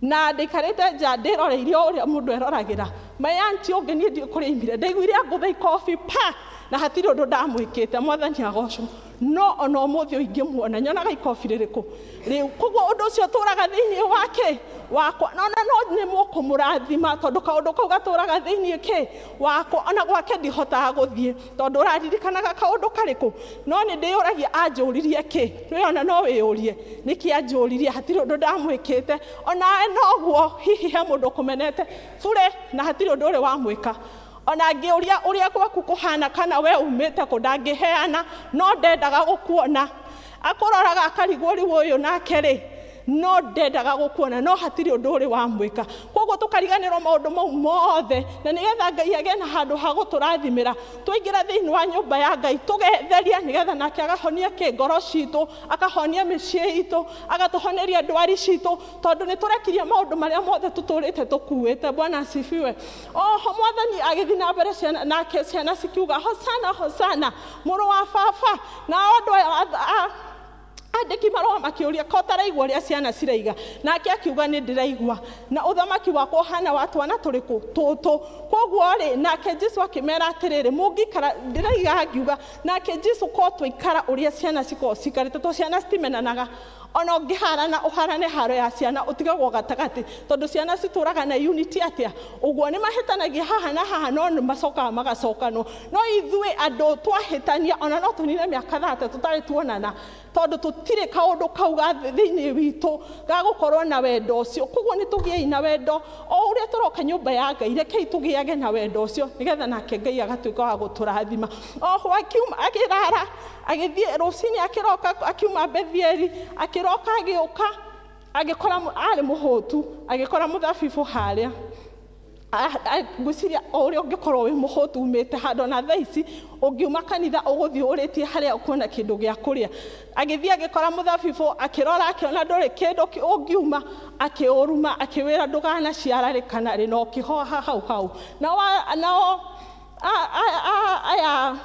na ndaikarĩte nja ndĩroreirie o ũrĩa mũndũ eroragĩra. My auntie ũngĩ niĩ ndiũĩ kũrĩa aimire, ndaiguire angũtha ikobi pa, na hatirĩ ũndũ ndamwĩkĩte. Mwathani agocwo. No ona ũmũthĩ ũyũ ingĩmuona nyonaga ikobi rĩrĩkũ rĩu. Koguo ũndũ ũcio ũtũraga thĩinĩ wake wakwa, na ona no nĩ mũkũmũrathima tondũ kaũndũ kau gatũraga thĩinĩ kĩ wakwa, ona gwake ndihotaga gũthiĩ tondũ ũraririkanaga kaũndũ karĩkũ. No nĩ ndĩyũragia anjũririe kĩ, we ona no wĩyũrie nĩkĩ anjũririe, hatirĩ ũndũ ndamwĩkĩte. Onawe noguo, hihi he mũndũ ũkũmenete bure na hatirĩ ũndũ ũrĩ wamwĩka. Ona ngĩũria ũrĩa gwaku kũhana kana we umĩte kũ, ndangĩheana, no ndendaga gũkuona. Akũroraga akarigwo rĩu ũyũ nake rĩ No ndendaga gũkuona, no hatirĩ ũndũ ũrĩ wamwĩka. Koguo tũkariganĩrwo maũndũ mau mothe, na nĩgetha Ngai agĩe na handũ ha gũtũrathimĩra, twaingĩra thĩinĩ wa nyũmba ya Ngai tũgetheria, nĩgetha nake agahonia kĩ ngoro citũ, akahonia mĩciĩ itũ, agatũhoneria ndwari citũ, tondũ nĩ tũrekirie maũndũ marĩa mothe tũtũrĩte tũkuĩte. Bwana asifiwe. Oho Mwathani agĩthiĩ na mbere ciana, nake ciana cikiuga hosana hosana mũrũ wa baba. Nao andũ aya andĩki marũa makĩũria, ko ũtaraigua ũrĩa ciana ciraiga? Nake akiuga, nĩ ndĩraigua, na ũthamaki wakwa ũhana wa twana tũrĩkũ? Tũtũ. Koguo rĩ, nake Jesu akĩmera atĩrĩrĩ, mũngĩikara, ndĩraiga ngiuga, nake Jesu ko twaikara ũrĩa ciana cikoragwo cikarĩte, tondũ ciana citimenanaga. Ona ũngĩharana ũharane haro ya ciana, ũtigagwo gatagatĩ, tondũ ciana citũraga na unity atĩa? Ũguo nĩ mahĩtanagia haha na haha, no nĩ macokaga magacokanwo. No ithuĩ andũ twahĩtania, ona no tũnine mĩaka 30 tũtarĩ tuonana, tondũ tũtirĩ kaũndũ kau ga thĩinĩ witũ ga gũkorwo na wendo ũcio. Koguo nĩ tũgĩei na wendo o ũrĩa tũroka nyũmba ya Ngai, rekei tũgĩage na wendo ũcio, nĩgetha nake Ngai agatuĩka wa gũtũrathima. Oho akiuma akĩrara, agĩthiĩ rũcinĩ, akĩroka akiuma Bethieli, akĩroka agĩũka agĩkora arĩ mũhũtu, agĩkora mũthabibũ harĩa. Ngwĩciria o ũrĩa ũngĩkorwo wĩ mũhũtu umĩte handũ, ona thaa ici ũngiuma kanitha ũgũthiĩ ũrĩtie harĩa ũkuona kĩndũ gĩa kũrĩa. Agĩthiĩ agĩkora mũthabibũ, akĩrora akĩona ndũrĩ kĩndũ ũngiuma, akĩũruma, akĩwĩra ndũganaciara rĩ kana rĩ, na ũkĩhoha hau hau. Nao aya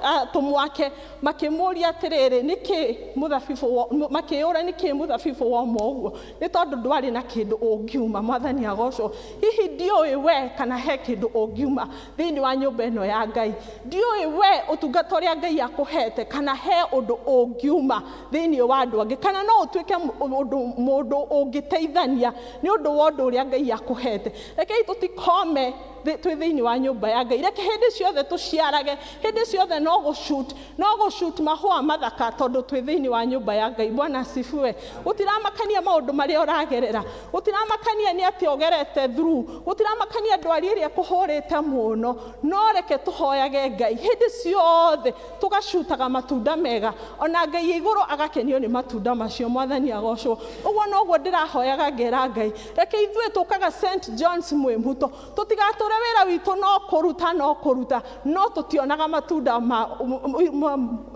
atũmwo ake makĩmũria atĩrĩrĩ, nĩkĩ mũthabibũ, makĩũra nĩkĩ mũthabibũ woma ũguo? Nĩ tondũ ndwarĩ na kĩndũ ũngiuma. Mwathani agocwo. Hihi ndiũĩ we kana he kĩndũ ũngiuma thĩinĩ wa nyũmba ĩno ya Ngai. Ndiũĩ we ũtungata ũrĩa Ngai akũhete kana he ũndũ ũngiuma thĩinĩ wa andũ angĩ, kana no ũtuĩke ũndũ mũndũ ũngĩteithania nĩ ũndũ wa ũndũ ũrĩa Ngai akũhete. Rekei tũtikome twĩ thĩinĩ wa nyũmba ya Ngai. Reke hĩndĩ ciothe tũciarage, hĩndĩ ciothe no gũshoot, no gũshoot mahũa mathaka, tondũ twĩ thĩinĩ wa nyũmba ya Ngai. Bwana asifiwe. Gũtiramakania maũndũ marĩa ũragerera, gũtiramakania nĩ atĩa ũgerete through, gũtiramakania ndwari ĩrĩa ĩkũhũrĩte mũno, no reke tũhoyage Ngai hĩndĩ ciothe, tũgacutaga matunda mega, ona Ngai igũrũ agakenio nĩ matunda macio. Mwathani agocwo. Ũguo noguo ndĩrahoyaga ngera Ngai, reke ithuĩ tũkaga St John's Mwĩmuto, tũtigatũre wĩra witũ no kũruta no kũruta, no tũtionaga matunda ma,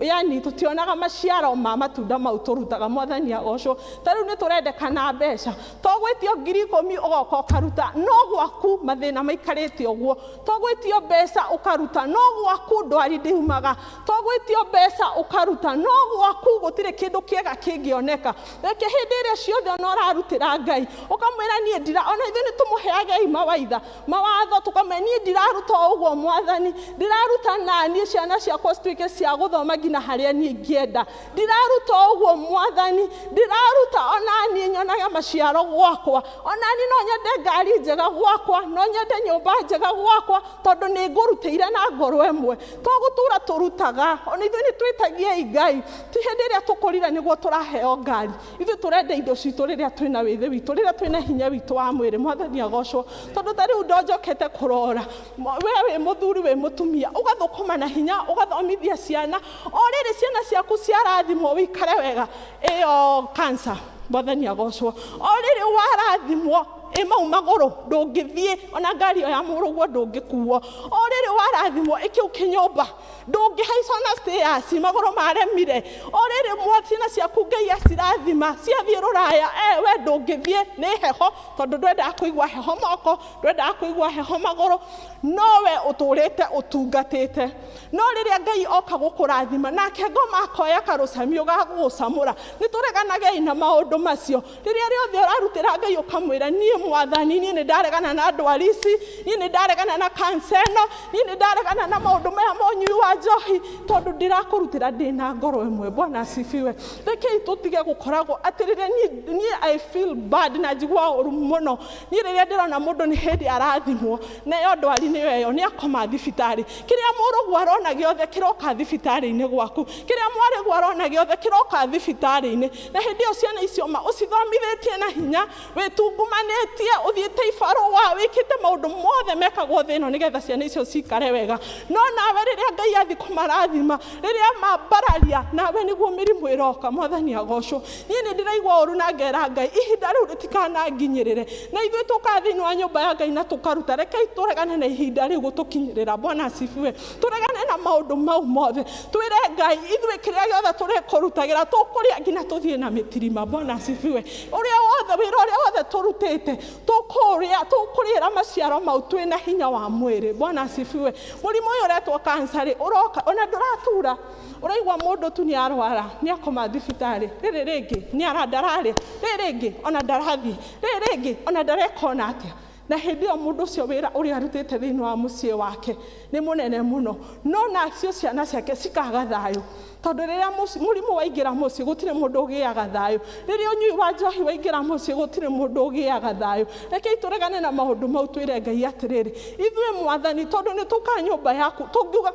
yani tũtionaga maciaro ma matunda mau tũrutaga. Mwathani agocwo. Ta rĩu nĩ tũrendekana mbeca, to gwĩtio 10,000 ũgoka ũkaruta, no gwaku mathĩna maikarĩte ũguo. To gwĩtio mbeca ũkaruta, no gwaku ndwari ndiumaga. To gwĩtio mbeca ũkaruta, no gwaku gũtirĩ kĩndũ kĩega kĩngĩoneka. Reke hĩndĩ ĩrĩa ciothe ona ũrarutĩra Ngai, ũkamwĩra niĩ ndira, ona ithuĩ nĩ tũmũheagei mawaitha mawatho, tũkamwĩra niĩ ndiraruta o ũguo Mwathani, ndiraruta na niĩ ciana ciakwa cituĩke cia gũthoma nginya harĩa niĩ ingĩenda, ndiraruta o ũguo Mwathani, ndiraruta ona niĩ nyonaga maciaro gwakwa, ona niĩ no nyende ngari njega gwakwa, no nyende nyũmba njega gwakwa, tondũ nĩ ngũrutĩire na ngoro ĩmwe. To gũtũra tũrutaga, ona ithuĩ nĩ twĩtagiei Ngai, ti hĩndĩ ĩrĩa tũkũrire nĩguo tũraheo ngari. Ithuĩ tũrenda indo citũ rĩrĩa twĩna wĩthĩ witũ, rĩrĩa twĩna hinya witũ wa mwĩrĩ. Mwathani agocwo. Tondũ ta rĩu ndonjokete kũrora, we wĩ mũthuri wĩ mũtumia, ũgathũkũma na hinya, ũgathomithia ciana, o rĩrĩ ciana ciaku ciarathimwo wĩikare wega, ĩyo cancer. Mwathani agocwo. O rĩrĩ warathimwo ĩ mau magũrũ ndũngĩthiĩ, ona ngari ĩyo ya mũrũguo ndũngĩkuo. O rĩrĩ warathimwo ĩ kĩu kĩnyũmba ndũngĩhaica ona stairs, magũrũ maremire. O rĩrĩ ciana ciaku Ngai acirathima ciathiĩ rũraya, we ndũngĩthiĩ nĩ heho, tondũ ndwendaga kũigua heho moko, ndwendaga kũigua heho magũrũ, no we ũtũrĩte ũtungatĩte. No rĩrĩa Ngai oka gũkũrathima, nake ngoma akoya karũcamio ga gũgũcamũra, nĩ tũreganagei na maũndũ macio. Rĩrĩa rĩothe ũrarutĩra Ngai ũkamwĩra, niĩ Mwathani, niĩ nĩ ndaregana na ndwari ici, niĩ nĩ ndaregana na kansa ĩno, niĩ nĩ ndaregana na maũndũ maya ma ũnyui wa njohi, tondũ ndĩrakũrutĩra ndĩna ngoro ĩmwe. Bwana asifiwe. Rekei tũtige gũkoragwo atĩ rĩrĩa niĩ I feel bad na njiguaga ũru mũno. Niĩ rĩrĩa ndĩrona mũndũ nĩ hĩndĩ arathimwo, nayo ndwari nĩyo ĩyo, nĩ akoma thibitarĩ. Kĩrĩa mũrũguo arona gĩothe kĩroka thibitarĩ-inĩ gwaku, kĩrĩa mwarĩguo arona gĩothe kĩroka thibitarĩ-inĩ. Na hĩndĩ ĩyo ciana icio ma ũcithomithĩtie na hinya, wĩtungumanĩtie, Wĩharĩtie, ũthiĩte ibarũa, wĩkĩte maũndũ mothe mekagwo thĩ ĩno nĩgetha ciana icio cikare wega. No nawe rĩrĩa Ngai athiĩ kũmarathima, rĩrĩa mambararia, nawe nĩguo mĩrimũ ĩroka. Mwathani agocwo. Niĩ nĩ ndĩraigua ũru na ngera Ngai, ihinda rĩu rĩtikananginyĩrĩre. Na ithuĩ tũkaga thĩinĩ wa nyũmba ya Ngai na tũkaruta, rekei tũregane na ihinda rĩu gũtũkinyĩrĩra. Bwana asifiwe. Tũregane na maũndũ mau mothe. Twĩre Ngai, ithuĩ kĩrĩa gĩothe tũrĩkũrutagĩra, tũkũrĩa nginya tũthiĩ na mĩtirima. Bwana asifiwe. Ũrĩa wothe, wĩra ũrĩa wothe tũrutĩte, tũkũrĩa, tũkũrĩra maciaro mau twĩna hinya wa mwĩrĩ. Bwana asifiwe. Mũrimũ ũyũ ũretwo cancer rĩ, ũroka, ona ndũratura. Ũraigua mũndũ tu nĩ arwara, nĩ akoma thibitarĩ, rĩrĩ rĩngĩ nĩ ndararĩa, rĩrĩ rĩngĩ ona ndarathiĩ, rĩrĩ rĩngĩ ona ndareka ona atĩa. Na hĩndĩ ĩyo mũndũ ũcio wĩra ũrĩa arutĩte thĩinĩ wa mũciĩ wake nĩ mũnene mũno, no nacio ciana ciake cikaga thayũ, tondũ rĩrĩa mũrimũ waingĩra mũciĩ gũtirĩ mũndũ ũgĩaga thayũ. Rĩrĩa ũnyui wa njohi waingĩra mũciĩ gũtirĩ mũndũ ũgĩaga thayũ. Rekei tũregane na maũndũ mau, twĩre Ngai atĩrĩrĩ, ithuĩ Mwathani, tondũ nĩ tũkaga nyũmba yaku, tũngiuga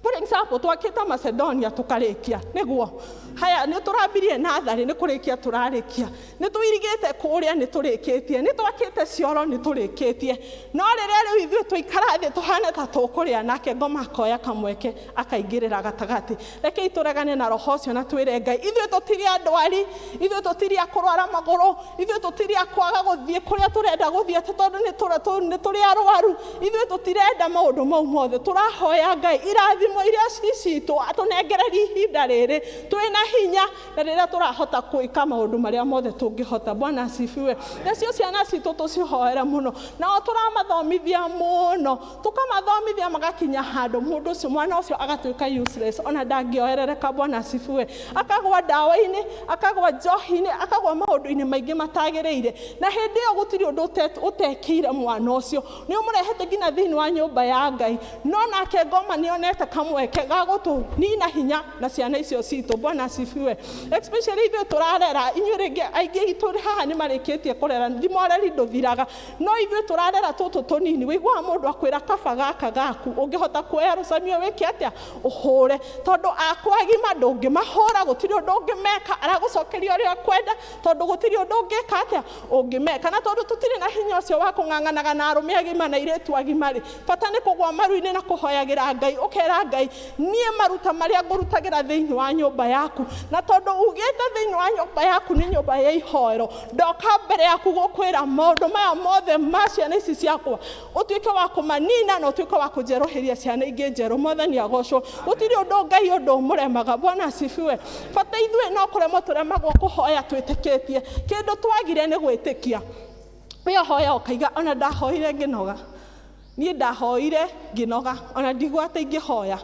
for example, twakĩte Macedonia tũkarĩkia, nĩguo haya nĩ tũrambirie natharĩ, nĩ kũrĩkia tũrarĩkia, nĩ tũirigĩte kũrĩa, nĩ tũrĩkĩtie, nĩ twakĩte cioro, nĩ tũrĩkĩtie. No rĩrĩa rĩu ithuĩ tũikara thĩ tũhane ta tũkũrĩa, nake ngoma akoya kamweke akaingĩrĩra gatagatĩ. Rekei tũregane na roho ũcio na twĩre Ngai, ithuĩ tũtirĩ andwari, ithuĩ tũtirĩ a kũrwara magũrũ, ithuĩ tũtirĩ a kwaga gũthiĩ kũrĩa tũrenda gũthiĩ atĩ tondũ nĩ tũrĩ arwaru. Ithuĩ tũtirenda maũndũ mau mothe. Tũrahoya Ngai irathimo iria ci citũ atũnengererie ihinda rĩrĩ twĩna hinya, na rĩrĩa tũrahota gwĩka maũndũ marĩa mothe tũngĩhota. Bwana asifiwe. Nacio ciana citũ tũcihoere mũno, nao tũramathomithia mũno, tũkamathomithia magakinya handũ mũndũ ũcio, mwana ũcio agatuĩka useless, ona ndangĩoerereka. Bwana asifiwe. Akagwa ndawa-inĩ, akagwa njohi-inĩ, akagwa maũndũ-inĩ maingĩ matagĩrĩire, na hĩndĩ ĩyo gũtirĩ ũndũ ũtekĩire mwana ũcio. Nĩ ũmũrehete nginya thĩinĩ wa nyũmba ya Ngai, no nake ngoma nĩ onete kamweke ga gũtũnina hinya na ciana icio citũ. Bwana asifiwe. Especially ithuĩ tũrarera, inyuĩ rĩngĩ aingĩ aitũ haha nĩ marĩkĩtie kũrera, thimoreri ndũthiraga, no ithuĩ tũrarera tũtũ tũnini, wĩiguaga mũndũ akwĩra kaba gaka gaku, ũngĩhota kuoya rũcamio wĩke atĩa, ũhũre, tondũ akwa agima ndũngĩmahũra, gũtirĩ ũndũ ũngĩmeka, aragũcokeria ũrĩa ũkwenda, tondũ gũtirĩ ũndũ ũngĩka atĩa ũngĩmeka. Na tondũ tũtirĩ na hinya ũcio wa kũng'ang'anaga na arũme agima na airĩtu agima rĩ, bata nĩ kũgwa maru-inĩ na kũhoyagĩra Ngai, ũkera Ngai, niĩ maruta marĩa ngũrutagĩra thĩinĩ wa nyũmba yaku, na tondũ ugĩte thĩinĩ wa nyũmba yaku nĩ nyũmba ya ihoero, ndoka mbere yaku gũkwĩra maũndũ maya mothe ma ciana ici ciakwa, ũtuĩke wa kũmanina na ũtuĩke wa kũnjerũhĩria ciana ingĩ njerũ. Mwathani agocwo. Gũtirĩ ũndũ Ngai ũndũ ũmũremaga. Bwana asifiwe. Bata ithuĩ no kũremwo tũremagwo kũhoya twĩtĩkĩtie. Kĩndũ twagire nĩ gwĩtĩkia. We ũhoya ũkaiga, ona ndahoire ngĩnoga. Niĩ ndahoire ngĩnoga, ona ndigua atĩ ingĩhoya.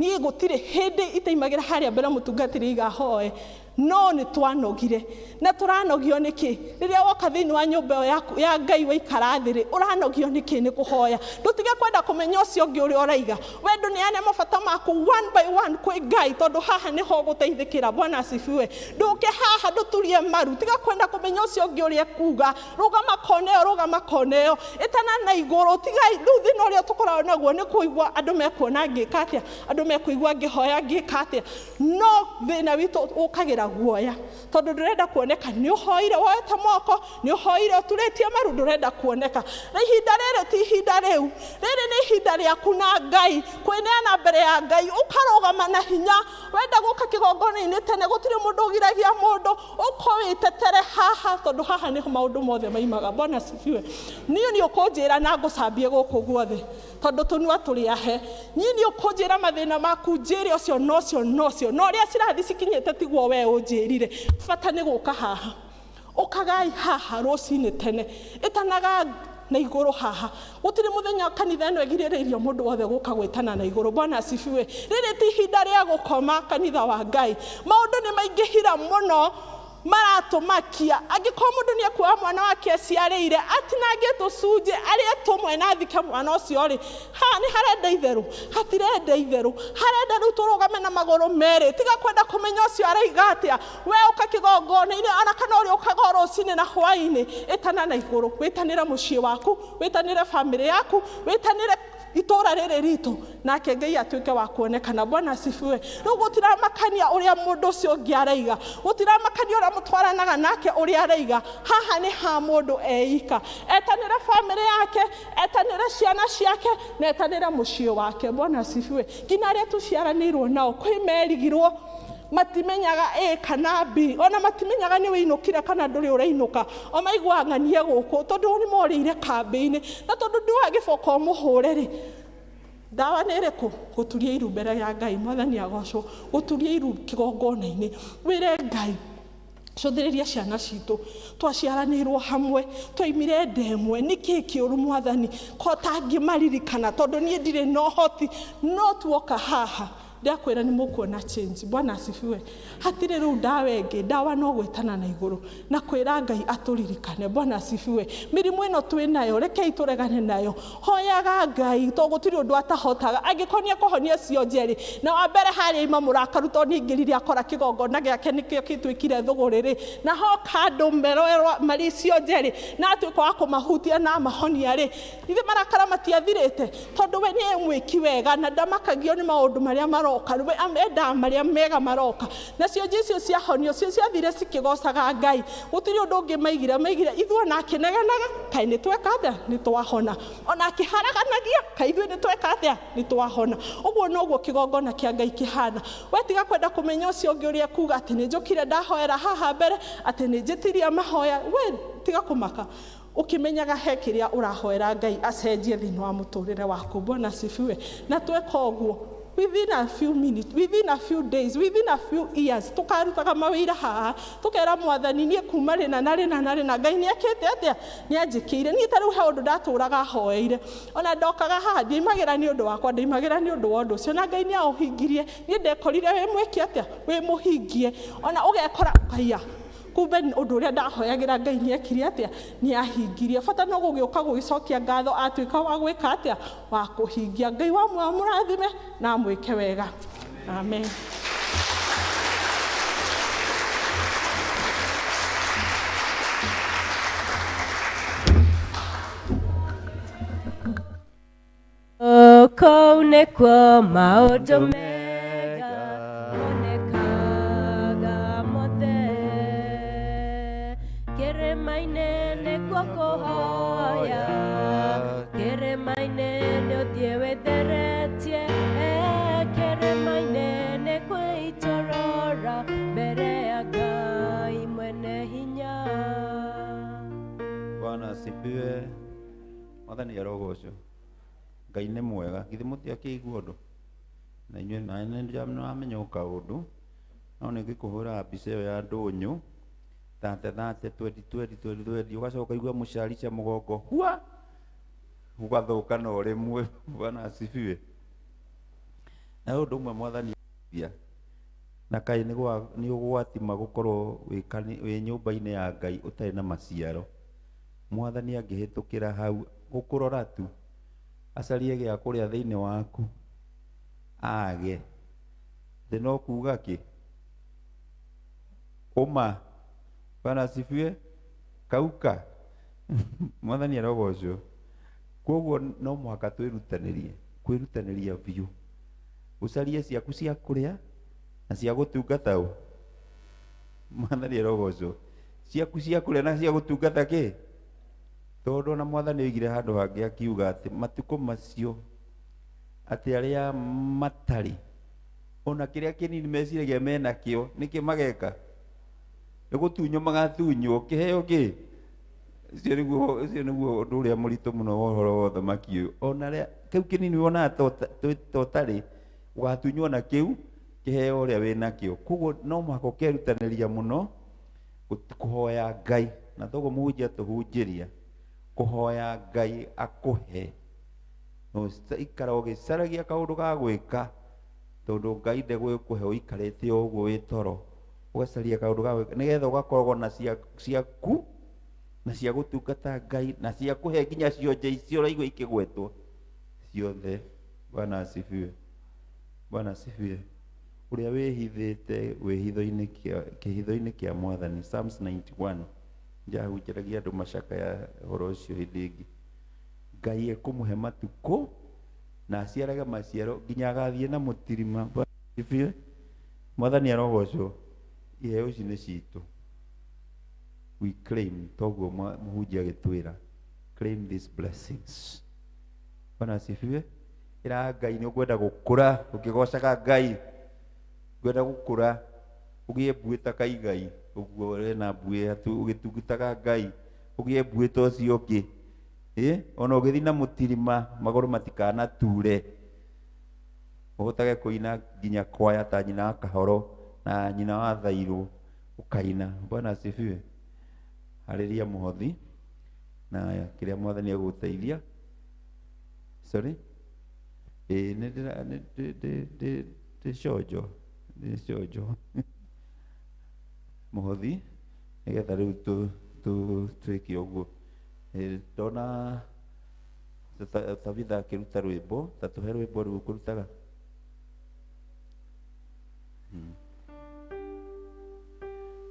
Niĩ gũtirĩ hĩndĩ itaimagĩra harĩa mbere mũtungatĩri aiga hoe, no nĩ twanogire. Na tũranogio nĩkĩ? Rĩrĩa woka thĩinĩ wa nyũmba ĩyo yaku ya Ngai waikara thĩ rĩ, ũranogio nĩkĩ nĩ kũhoya? Ndũtige kwenda kũmenya ũcio ũngĩ ũrĩa ũraiga. We ndũneane mabata maku one by one kwĩ Ngai, tondũ haha nĩho ũgũteithĩkĩra. Bwana asifiwe. Ndũke haha ndũturie maru, tiga kwenda kũmenya ũcio ũngĩ ũrĩa ekuga. Rũgama kona ĩyo, rũgama kona ĩyo, ĩtana na igũrũ. Tiga rĩu thĩna ũrĩa tũkoragwo naguo nĩ kũigua andũ mekuona ngĩka atĩa, andũ mekũigua ngĩhoya ngĩka atĩa. No thĩna witũ ũkagĩra guoya, tondũ ndũrenda kuoneka nĩ ũhoire woete moko, nĩ ũhoire ũturĩtie maru, ndũrenda kuoneka. Na ihinda rĩrĩ ti ihinda rĩu, rĩrĩ nĩ ihinda rĩaku na Ngai, kwĩneana mbere ya Ngai, ũkarũgama na hinya. Wenda gũka kĩgongona-inĩ tene, gũtirĩ mũndũ ũgiragia mũndũ, ũko wĩtetere haha, tondũ haha nĩho maũndũ mothe maimaga. Bwana asifiwe. Niĩ nĩ ũkũnjĩra na ngũcambie gũkũ guothe, tondũ tũnua tũrĩ ahe. Niĩ nĩ ũkũnjĩra mathĩna maku, njĩre ũcio na ũcio na ũcio, na ũrĩa cirathi cikinyĩte tiguo we ũnjĩrire. Bata nĩ gũka haha. Ũkagai haha rũcinĩ tene, ĩtanaga na igũrũ haha. Gũtirĩ mũthenya kanitha ĩno ĩgirĩrĩirio mũndũ wothe gũka gwĩtana na igũrũ. Bwana asifiwe. Rĩrĩ ti ihinda rĩa gũkoma, kanitha wa Ngai. Maũndũ nĩ maingĩhira mũno, maratũmakia. Angĩkorwo mũndũ nĩ ekuoya mwana wake aciarĩire, atinangie tũcunjĩ, arĩe tũmwe na athike mwana ũcio rĩ, ha nĩ harenda itherũ? Hatirenda itherũ. Harenda rĩu tũrũgame na magũrũ merĩ. Tiga kwenda kũmenya ũcio araiga atĩa. We ũka kĩgongona-inĩ, ona kana ũrĩa ũkaga o rũcinĩ na hwaĩ-inĩ, ĩtana na igũrũ. Wĩtanĩre mũciĩ waku, wĩtanĩre bamĩrĩ yaku, wĩtanĩre Itũũra rĩrĩ ritũ nake Ngai atuĩke wa kuonekana. Bwana asifiwe. Rĩu gũtiramakania ũrĩa mũndũ ũcio ũngĩ araiga, gũtiramakania ũrĩa mũtwaranaga nake ũrĩa araiga. Haha nĩ ha mũndũ eika, etanĩre bamĩrĩ yake, etanĩre ciana ciake, na etanĩre mũciĩ wake. Bwana asifiwe. Nginya arĩa tũciaranĩirwo nao kwĩ merigirwo matimenyaga A kana B, ona matimenyaga nĩ wĩinũkire kana ndũrĩ ũrainũka, o maiguaga ng'anie gũkũ tondũ nĩ morĩire kambĩ-inĩ, na tondũ ndũa gĩboko ũmũhũre rĩ, ndawa nĩ ĩrĩkũ? Gũturia iru mbere ya Ngai. Mwathani agocwo. Gũturia iru kĩgongona-inĩ, wĩre Ngai cũthĩrĩria ciana citũ, twaciaranĩirwo hamwe, twaimire nda ĩmwe, nĩkĩ kĩũru Mwathani ko tangĩmaririkana, tondũ niĩ ndirĩ na ũhoti, no tuoka haha ndakwĩra nĩ mũkuona change. Bwana asifiwe. Hatirĩ rĩu ndawa ĩngĩ, ndawa no gwĩtana na igũrũ na kwĩra Ngai atũririkane. Bwana asifiwe. Mĩrimũ ĩno twĩ nayo, rekei tũregane nayo. Hoyaga Ngai tondũ gũtirĩ ũndũ atahotaga. Angĩkorwo nĩ ekũhonia cionje rĩ, na wa mbere harĩa ima mũrakaru tondũ nĩ aingĩrire akora kĩgongona gĩake nĩkĩo gĩtuĩkire thũgũrĩ rĩ, na hoka andũ merorerwo marĩ cionje rĩ, na atuĩka wa kũmahutia na amahonia rĩ, ithe marakara matiathirĩte, tondũ we nĩ mwĩki wega na ndamakagio nĩ maũndũ marĩa maroka, we endaga marĩa mega maroka. Nacio nje icio ciahonio cio ciathire cikĩgocaga Ngai. Gũtirĩ ũndũ ũngĩ maigire, maigire ithuĩ ona akĩnegenaga kaĩ nĩ tweka atĩa, nĩ twahona, ona akĩharaganagia kaĩ ithuĩ nĩ tweka atĩa, nĩ twahona. Ũguo noguo kĩgongona kĩa Ngai kĩhana. We tiga kwenda kũmenya ũcio ũngĩ ũrĩa ekuga atĩ nĩ njũkire ndahoera haha mbere, atĩ nĩ njĩtirie mahoya, we tiga kũmaka ũkĩmenyaga he kĩrĩa ũrahoera Ngai acenjie thĩinĩ wa mũtũrĩre waku. Bwana asifiwe. Na tweka ũguo within a few minutes, within a few days, within a few years, tukarutaga mawĩra haha tukera Mwathani niĩ kuma rĩna na rĩna na rĩna Ngai nĩ ekĩte atĩa, nĩ anjĩkĩire. Niĩ ta rĩu he ũndũ ndatũraga hoeire, ona ndokaga haha ndiaimagĩra nĩ ũndũ wakwa, ndaimagĩra nĩ ũndũ wa ũndũ ũcio, na Ngai nĩ aũhingirie. Niĩ ndekorire wĩ mwĩki atĩa, wĩ mũhingie, ona ũgekora ũkaiya kumbe ũndũ ũrĩa ndahoyagĩra Ngai nĩ ekire atĩa, nĩ ahingirie. Bata no gũgĩũka gũgĩcokia ngatho atuĩka wa gwĩka atĩa, wa kũhingia. Ngai wa muoyo mũrathime na amwĩke wega. Amen. Kũu nĩkuo maũndũ mega monekaga mothe, kĩrĩma-inĩ nĩkuo kũhoya, kĩrĩma-inĩ nĩ ũthiĩ wĩtheretie, kĩrĩma-inĩ nĩ kwĩitũrũra mbere ya Ngai mwene hinya. Bwana asifiwe. Mwathani arogocwo. Ngai nĩ mwega. Githĩ mũtiakĩigua ũndũ? Na inyuĩ na nĩndamenya o kaũndũ, no nĩ ngĩkũhũra mbica ĩyo ya ndũnyũ 30 30 20 20 20 20, ũgacoka ũkaigua mũcarica mũgongo hua ũgathũka no rĩmwe. Bwana asifiwe. Na ũndũ ũmwe Mwathani athia, na kaĩ nĩ ũgwati gũkorwo wĩ nyũmba-inĩ ya Ngai ũtarĩ na maciaro. Mwathani angĩhĩtũkĩra hau gũkũrora tu, acarie gĩa kũrĩa thĩinĩ waku age, thĩ no kuga kĩ ũma. Bwana asifiwe. Kauka. Mwathani arogocwo. Koguo no mũhaka twĩrutanĩrie, kwĩrutanĩria biũ, ũcarie ciaku cia kũrĩa na cia gũtungata ũ. Mwathani arogocwo. Ciaku cia kũrĩa na cia gũtungata kĩ? Tondũ ona Mwathani oigire handũ hangĩ akiuga atĩ matukũ macio atĩ arĩa matarĩ ona kĩrĩa kĩnini meciragia mena kĩo nĩkĩ mageka? Nĩ gũtunywo magatunywo kĩheo kĩ? Ũcio nĩguo ũndũ ũrĩa mũritũ mũno wa ũhoro wa ũthamaki ũyũ. Ona rĩa kĩu kĩnini wonaga ta ũtarĩ, ũgatunywo na kĩu kĩheo ũrĩa wĩnakĩo. Koguo no mũhaka ũkerutanĩria mũno kũhoya Ngai, na toguo mũhunjia atũhunjĩria kũhoya Ngai akũhe. Ikara ũgĩcaragia kaũndũ ga gwĩka, tondũ Ngai ndegũgĩkũhe ũikarĩte o ũguo wĩ toro. Ũgacaria kaũndũ ga gwĩka nĩgetha ũgakoragwo na ciaku na cia gũtungata Ngai na cia kũhe nginya cionje icio ũraigua ikĩgwetwo ciothe. Bwana asifiwe. Bwana asifiwe. Ũrĩa wĩhithĩte wĩhitho-inĩ kĩhitho-inĩ kĩa Mwathani, Psalms 91. Njahunjĩragia andũ macakaya ũhoro ũcio hĩndĩ ĩngĩ. Ngai ekũmũhe matukũ Na aciarage maciaro nginya agathiĩ na mũtirima. Bwana asifiwe. Mwathani arogocwo. Iheo ici nĩ citũ. We claim, toguo mũhunjia agĩtwĩra, claim these blessings. Bwana asifiwe. Ĩra Ngai nĩ ũkwenda gũkũra, ũkĩgocaga Ngai. Ngwenda gũkũra, ũgĩe mbuĩ ta Kaigai, ũguo wĩna mbuĩ ũgĩtungataga Ngai, ũgĩe mbuĩ ta ũcio ũngĩ. Ona ũgĩthiĩ na mũtirima, magũrũ matikanature. Ũhotage kũina nginya kwaya ta nyina wa Kahoro na nyina wa Thairũ, ũkaina. Bwana asifiwe. Harĩria mũhothi na kĩrĩa Mwathani egũgũteithia. Sorry? Nĩ ndĩra, nĩ, ndĩ, ndĩ, ndĩ, ndĩ conjo, ndĩ conjo. Mũhothi, nĩgetha rĩu twĩke ũguo. Ndona Tabitha akĩruta rwĩmbo, ta tũhe rwĩmbo rũu ũkũrutaga.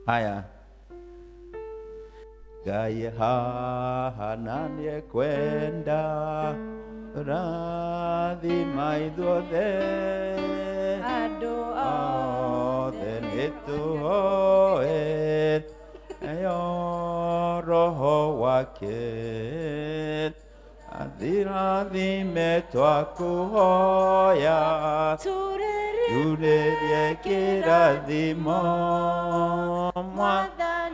Haya. Ngai haha na nĩekwenda rathima ithuothe. Andũ othe nĩtũhoe eyo roho wake. Athirathime twakuhoya, turĩrie kĩrathimo.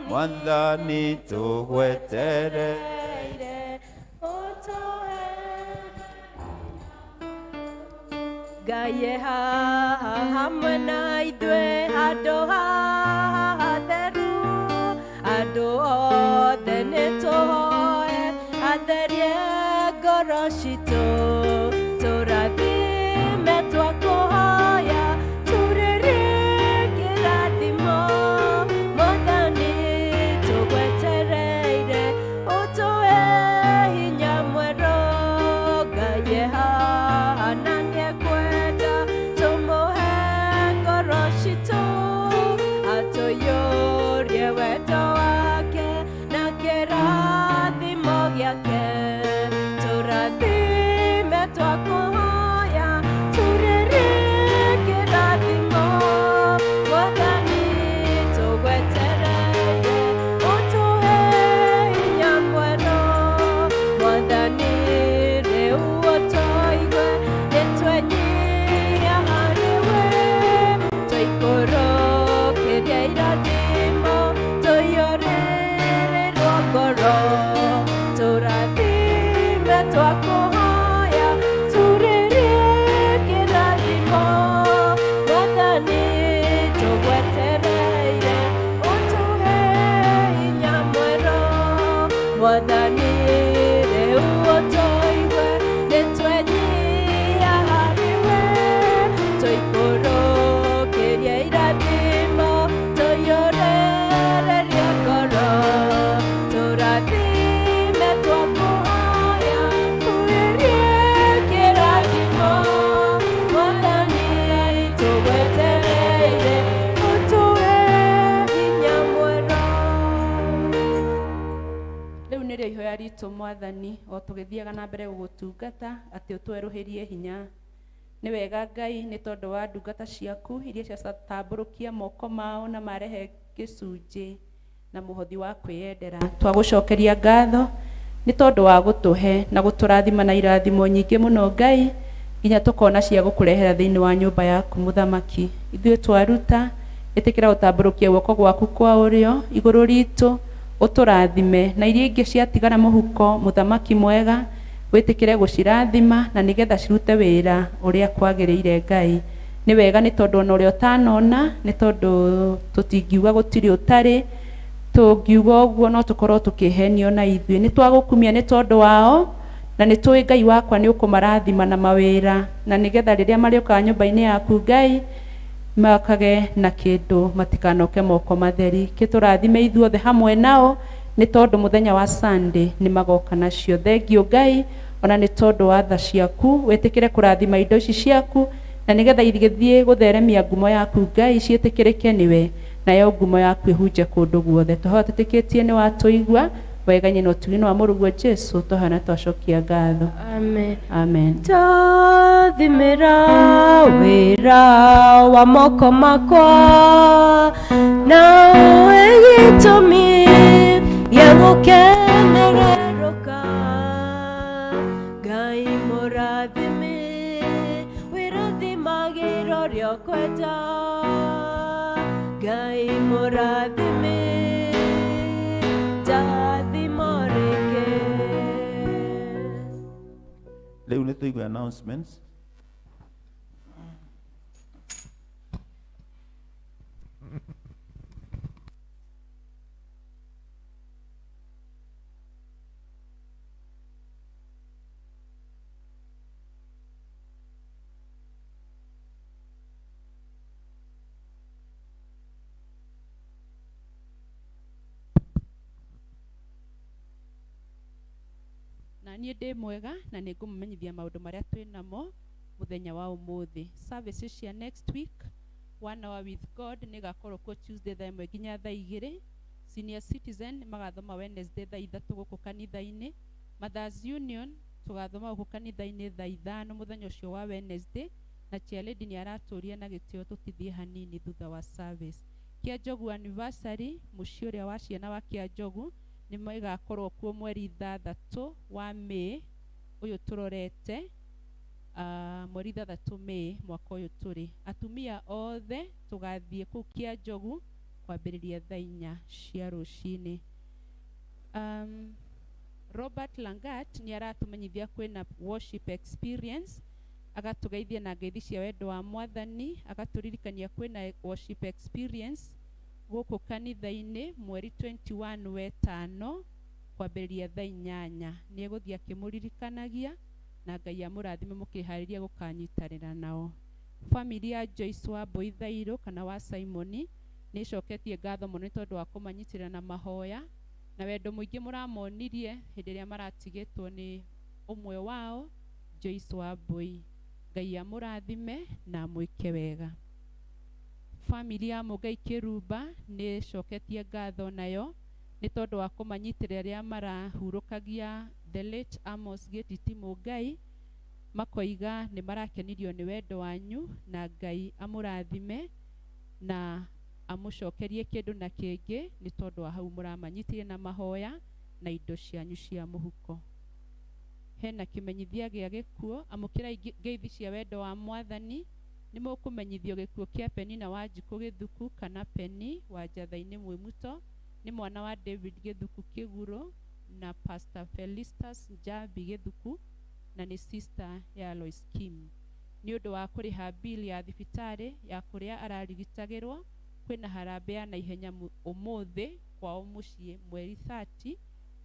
Mwathani tũgwetereire. Ngai e haha hamwe na ithuĩ handũ haha hatheru. Andũ othe nĩtũhoe atherie ngoro citũ. Tũrathime twakũhoya, turĩrie kĩrathimo. Mwathani tũgwetereire, ũtũhe hinya mwerũ. Ngai e haha na nĩekwenda tũmũhe ngoro citũ. Atũiyũrie wendo wake na kĩrathimo gĩake. Tũrathime twakũhoya, turĩrie kĩrathimo. Mwathani tũgwetereire, ũtũhe hinya mwerũ. Mwathani rĩu ũtũigue, nĩtwenyihia harĩ we. Tũikũrũkĩrie irathimo, tũiyũrĩrĩrwo ngoro. Tũrathime twakũhoya, turĩrie kĩrathimo. Mwathani tũgwetereire, ũtũhe hinya mwerũ. Mwathani rĩu ũtũigue, nĩtwenyihia harĩ we. Tũikũrũkĩrie irathimo, tũiyũrĩrĩrie ngoro. Tũrathime twakũhoya, turĩrie kĩrathimo. Mwathani tũgwetereire, ũtũhe hinya mwerũ. Rĩu nĩrĩo ihoya ritũ Mwathani, o tũgĩthiaga na mbere gũgũtungata, atĩ ũtwerũhĩrie hinya. Nĩ wega Ngai, nĩ tondũ wa ndungata ciaku iria ciatambũrũkia moko mao na marehe gĩcunjĩ na mũhothi wa kwĩyendera. Twagũcokeria ngatho nĩ tondũ wa gũtũhe na gũtũrathima na irathimo nyingĩ mũno Ngai, nginya tũkona cia gũkũrehera thĩinĩ wa nyũmba yaku mũthamaki. Ithuĩ twaruta, ĩtĩkĩra gũtambũrũkia guoko gwaku kwa ũrĩo igũrũ ritũ, ũtũrathime, na iria ingĩ ciatigara mũhuko mũthamaki mwega, wĩtĩkĩre gũcirathima na nĩgetha cirute wĩra ũrĩa kwagĩrĩire Ngai. Nĩ wega nĩ tondũ ona ũrĩa ũtanona, nĩ tondũ tũtingiuga gũtirĩ ũtarĩ, tũngiuga ũguo no tũkorwo tũkĩhenio na ithuĩ. Nĩ twagũkumia nĩ tondũ wao, na nĩ tũĩ Ngai wakwa nĩ ũkũmarathima na mawĩra, na nĩgetha rĩrĩa marĩũkaga nyũmba-inĩ yaku Ngai, makage na kĩndũ, matikanoke moko matheri. Kĩtũrathime ithuothe hamwe nao, nĩ tondũ mũthenya wa Sunday nĩ magoka nacio. Thengiũ Ngai, ona nĩ tondũ wa tha ciaku, wĩtĩkĩre kũrathima indo ici ciaku, na nĩgetha igĩthiĩ gũtheremia ngumo yaku Ngai, ciĩtĩkĩrĩke nĩwe, nayo ngumo yaku ĩhunje kũndũ guothe. Tũhoya twĩtĩkĩtie nĩ watũigua, Wega-inĩ na ũtugi-inĩ wa mũrũguo Jesu twahoya na twacokia ngatho. Amen. Amen. Tathimĩra wĩra wa moko makwa na ũhe gĩtũmi gĩa gũkenererũka. Ngai mũrathime wĩrathimagĩra ũrĩa ũkwenda. Ngai mũrathime ndathima rĩngĩ. Rĩu nĩ tũigue announcements. Na niĩ ndĩ mwega na nĩ ngũmũmenyithia maũndũ marĩa twĩ namo mũthenya wa ũmũthĩ. Services cia next week, One Hour with God nĩ ĩgakorwo kuo Tuesday thaa 1 nginya thaa 2. Senior Citizen magathoma Wednesday thaa 3 gũkũ kanitha-inĩ. Mothers Union tũgathoma gũkũ kanitha-inĩ thaa 5 mũthenya ũcio wa Wednesday, na chairlady nĩ aratũria na gĩtĩo tũtithie hanini thutha wa service. Kĩa Njogu anniversary, mũciĩ ũrĩa wa ciana wa Kĩa Njogu nĩ ĩgakorwo kuo mweri 6 wa May ũyũ tũrorete, mweri 6 May mwaka ũyũ tũrĩ. Atumia othe tũgathiĩ kũu Kĩa Njogu kwambĩrĩria thaa 4 cia rũcinĩ. Robert Langat nĩ aratũmenyithia kwĩna worship experience, agatũgeithia na ngeithi cia wendo wa Mwathani, agatũririkania kwĩna worship experience gũkũ kanitha-inĩ mweri 21 wetano kwambĩrĩria thaa 8. Nĩ egũthiĩ akĩmũririkanagia na Ngai amũrathime mũkĩharĩria gũkanyitanĩra nao. Family ya Joyce wa Mboithairũ kana wa Simoni nĩ ĩcoketie ngatho mũno nĩ tondũ wa kũmanyitĩrĩra na mahoya na wendo mũingĩ mũramonirie hĩndĩ ĩrĩa maratigĩtwo nĩ ũmwe wao, Joyce wa Mbui. Ngai amũrathime na amwĩke wega. Family ya Mũngai Kĩrumba nĩ ĩcoketie ngatho nayo nĩ tondũ wa kũmanyitĩrĩra rĩrĩa marahurũkagia the late Amos Gĩtiti Mũngai, makoiga nĩ marakenirio nĩ wendo wanyu na Ngai amũrathime na amũcokerie kĩndũ na kĩngĩ nĩ tondũ wa hau mũramanyitire na mahoya na indo cianyu cia mũhuko. Hena kĩmenyithia gĩa gĩkuũ, amũkĩrai ngeithi cia wendo wa Mwathani. Nĩ mũkũmenyithio gĩkuũ kĩa Penina Wanjikũ Gĩthuku kana Peni wa Njatha-inĩ Mwĩmuto, nĩ mwana wa David Gĩthuku Kĩgurũ na Pastor Felistus Njambi Gĩthuku na nĩ sister ya Lois Kim. Nĩ ũndũ wa kũrĩha bill ya thibitarĩ ya kũrĩa ararigitagĩrwo, kwĩna harambee ya naihenya ũmũthĩ kwao mũciĩ mweri 30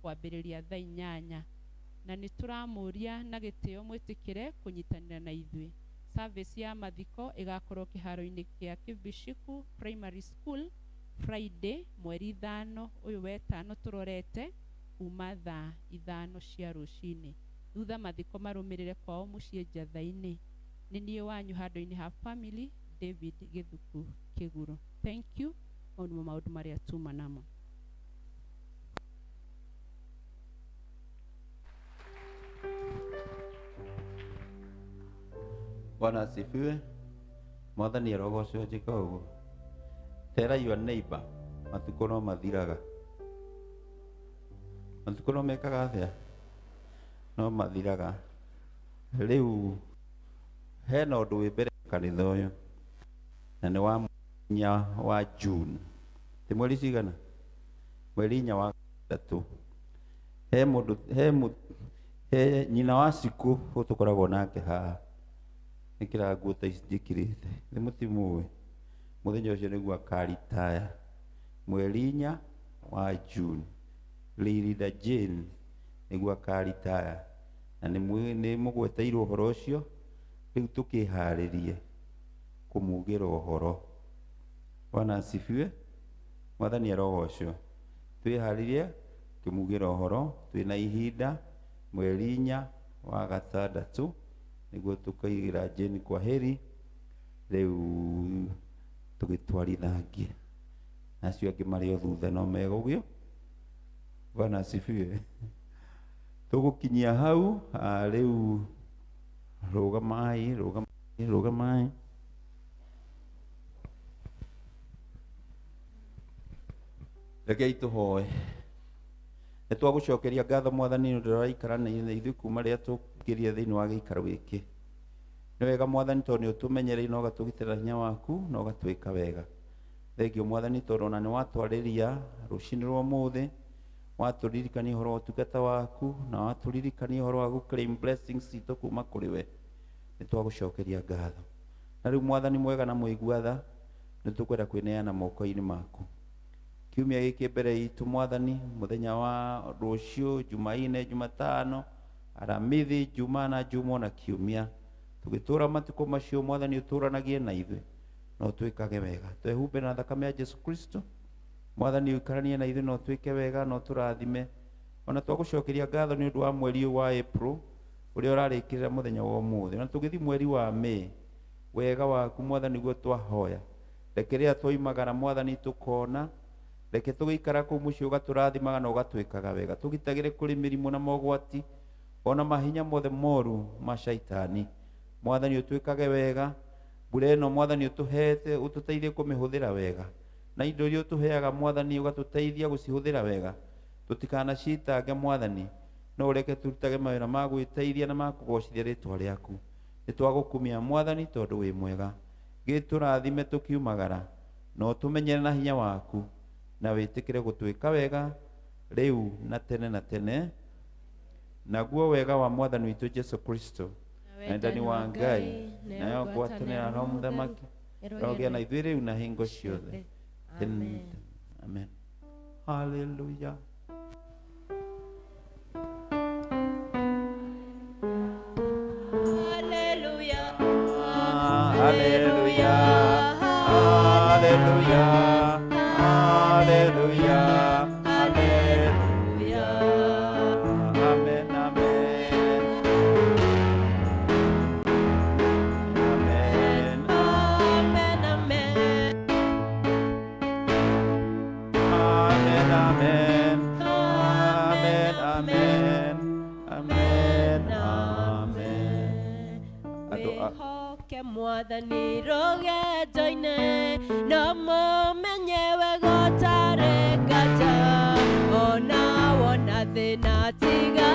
kwambĩrĩria thaa 8. Na nĩ tũramũria na gĩtĩo mwĩtĩkĩre kũnyitanĩra na ithuĩ. Service ya mathiko ĩgakorwo kĩharo-inĩ kĩa Kibishiku Primary School Friday mweri 5 ũyũ wetano tũrorete kuma thaa 5 cia rũcinĩ. Thutha mathiko marũmĩrĩre kwao mũciĩ Njatha-inĩ. Nĩ niĩ wanyu handũ-inĩ ha family David Gĩthuku Kĩgurũ. Thank you. Mau nĩmo maũndũ marĩa tuma namo. Bwana asifiwe. Mwathani arogocwo njĩka ũguo. Tell your neighbor, matukũ no mathiraga. Matukũ no mekaga atĩa? No mathiraga. Rĩu hena ũndũ wĩ mbere kanitha ũyũ na nĩ wa 4 wa June. Ti mweri cigana? Mweri 4 wa 3. He mũndũ, he mũ, he nyina wa Cikũ tũkoragwo nake haha. Nĩkĩra nguo ta ici njĩkĩrĩte. Nĩ mũtimũĩ. Mũthenya ũcio nĩguo akaritaya. Mweri 4 wa June. Lirida Jane nĩguo akaritaya. Na nĩ mũgweteirwo ũhoro ũcio, rĩu tũkĩharĩrie kũmugĩra ũhoro. Bwana asifiwe. Mwathani arogocwo. Twĩharĩrie kũmugĩra ũhoro, twĩna ihinda mweri 4 wa 6 nĩguo tũkaigĩra Jane kwa heri, rĩu tũgĩtwarithangie. Na acio angĩ marĩ o thutha no megũgĩo Bwana asifiwe. Tũgũkinyia hau rĩu rũgamai rũgamai rũgamai. Rekei tũhoe. Nĩ twagũcokeria ngatho Mwathani nĩ ũndũ ũraikara na ithuĩ kuma rĩrĩa tũkĩrie thĩinĩ wa gĩikaro gĩkĩ. Nĩ wega Mwathani tondũ nĩ ũtũmenyereire na ũgatũgitĩra hinya waku na ũgatwĩka wega. Thengio Mwathani tondũ ona nĩ watwarĩria rũcinĩ rwa ũmũthĩ, watũririkania ũhoro wa ũtungata waku na watũririkania ũhoro wa gũ claim blessings citũ kuma kũrĩ we. Nĩ twagũcokeria ngatho. Na rĩu Mwathani mwega na mũigua tha, nĩ tũkwenda kwĩneana moko-inĩ maku. Kiumia gĩkĩ mbere itũ Mwathani, mũthenya wa rũciũ, Jumaine, Jumatano, Aramithi, Juma na Jumwa na Kiumia. Tũgĩtũra matukũ macio Mwathani ũtũranagie na ithuĩ na ũtwĩkage wega. Twehumbe na thakame ya Jesu Kristo. Mwathani ũikaranie na ithuĩ na ũtwĩke wega na ũtũrathime. Ona twagũcokeria ngatho nĩ ũndũ wa mweri ũyũ wa April ũrĩa ũrarĩkĩrĩra mũthenya wa ũmũthĩ. Ona tũgĩthiĩ mweri wa May, wega waku Mwathani nĩguo twahoya. Reke rĩrĩa twoimagara Mwathani tũkona, reke tũgĩikara kũu mũciĩ ũgatũrathimaga na ũgatwĩkaga wega. Tũgitagĩre kũrĩ mĩrimũ na mogwati ona mahinya mothe moru ma shaitani. Mwathani ũtwĩkage wega. Mbura ĩno Mwathani ũtũhete ũtũteithie kũmĩhũthĩra wega. Na indo iria ũtũheaga Mwathani ũgatũteithia gũcihũthĩra wega. Tũtikanacitange Mwathani, no ũreke tũrutage mawĩra ma gwĩteithia na ma kũgocithia rĩtwa rĩaku. Nĩ twagũkumia Mwathani tondũ wĩ mwega. Gĩtũrathime tũkiumagara na ũtũmenyere na hinya waku na wĩtĩkĩre gũtwĩka wega rĩu na tene na tene. Naguo wega wa Mwathani witũ Jesu Kristo na wendani wa Ngai nayo ngwatanĩro ya Roho Mũthamaki ĩrogĩa na ithuĩ rĩu na hingo ciothe. Amen. Amen. Hallelujah. Hallelujah. Hallelujah. Hallelujah. Hallelujah. Hallelujah. Amen. Amen. Amen. Amen. Amen. Amen. Amen. Amen. Amen. Amen. Amen. Andũ a Wĩhoke Mwathani rũgendo-inĩ no mũmenye wega ũtarĩ nganja ona wona thĩna tiga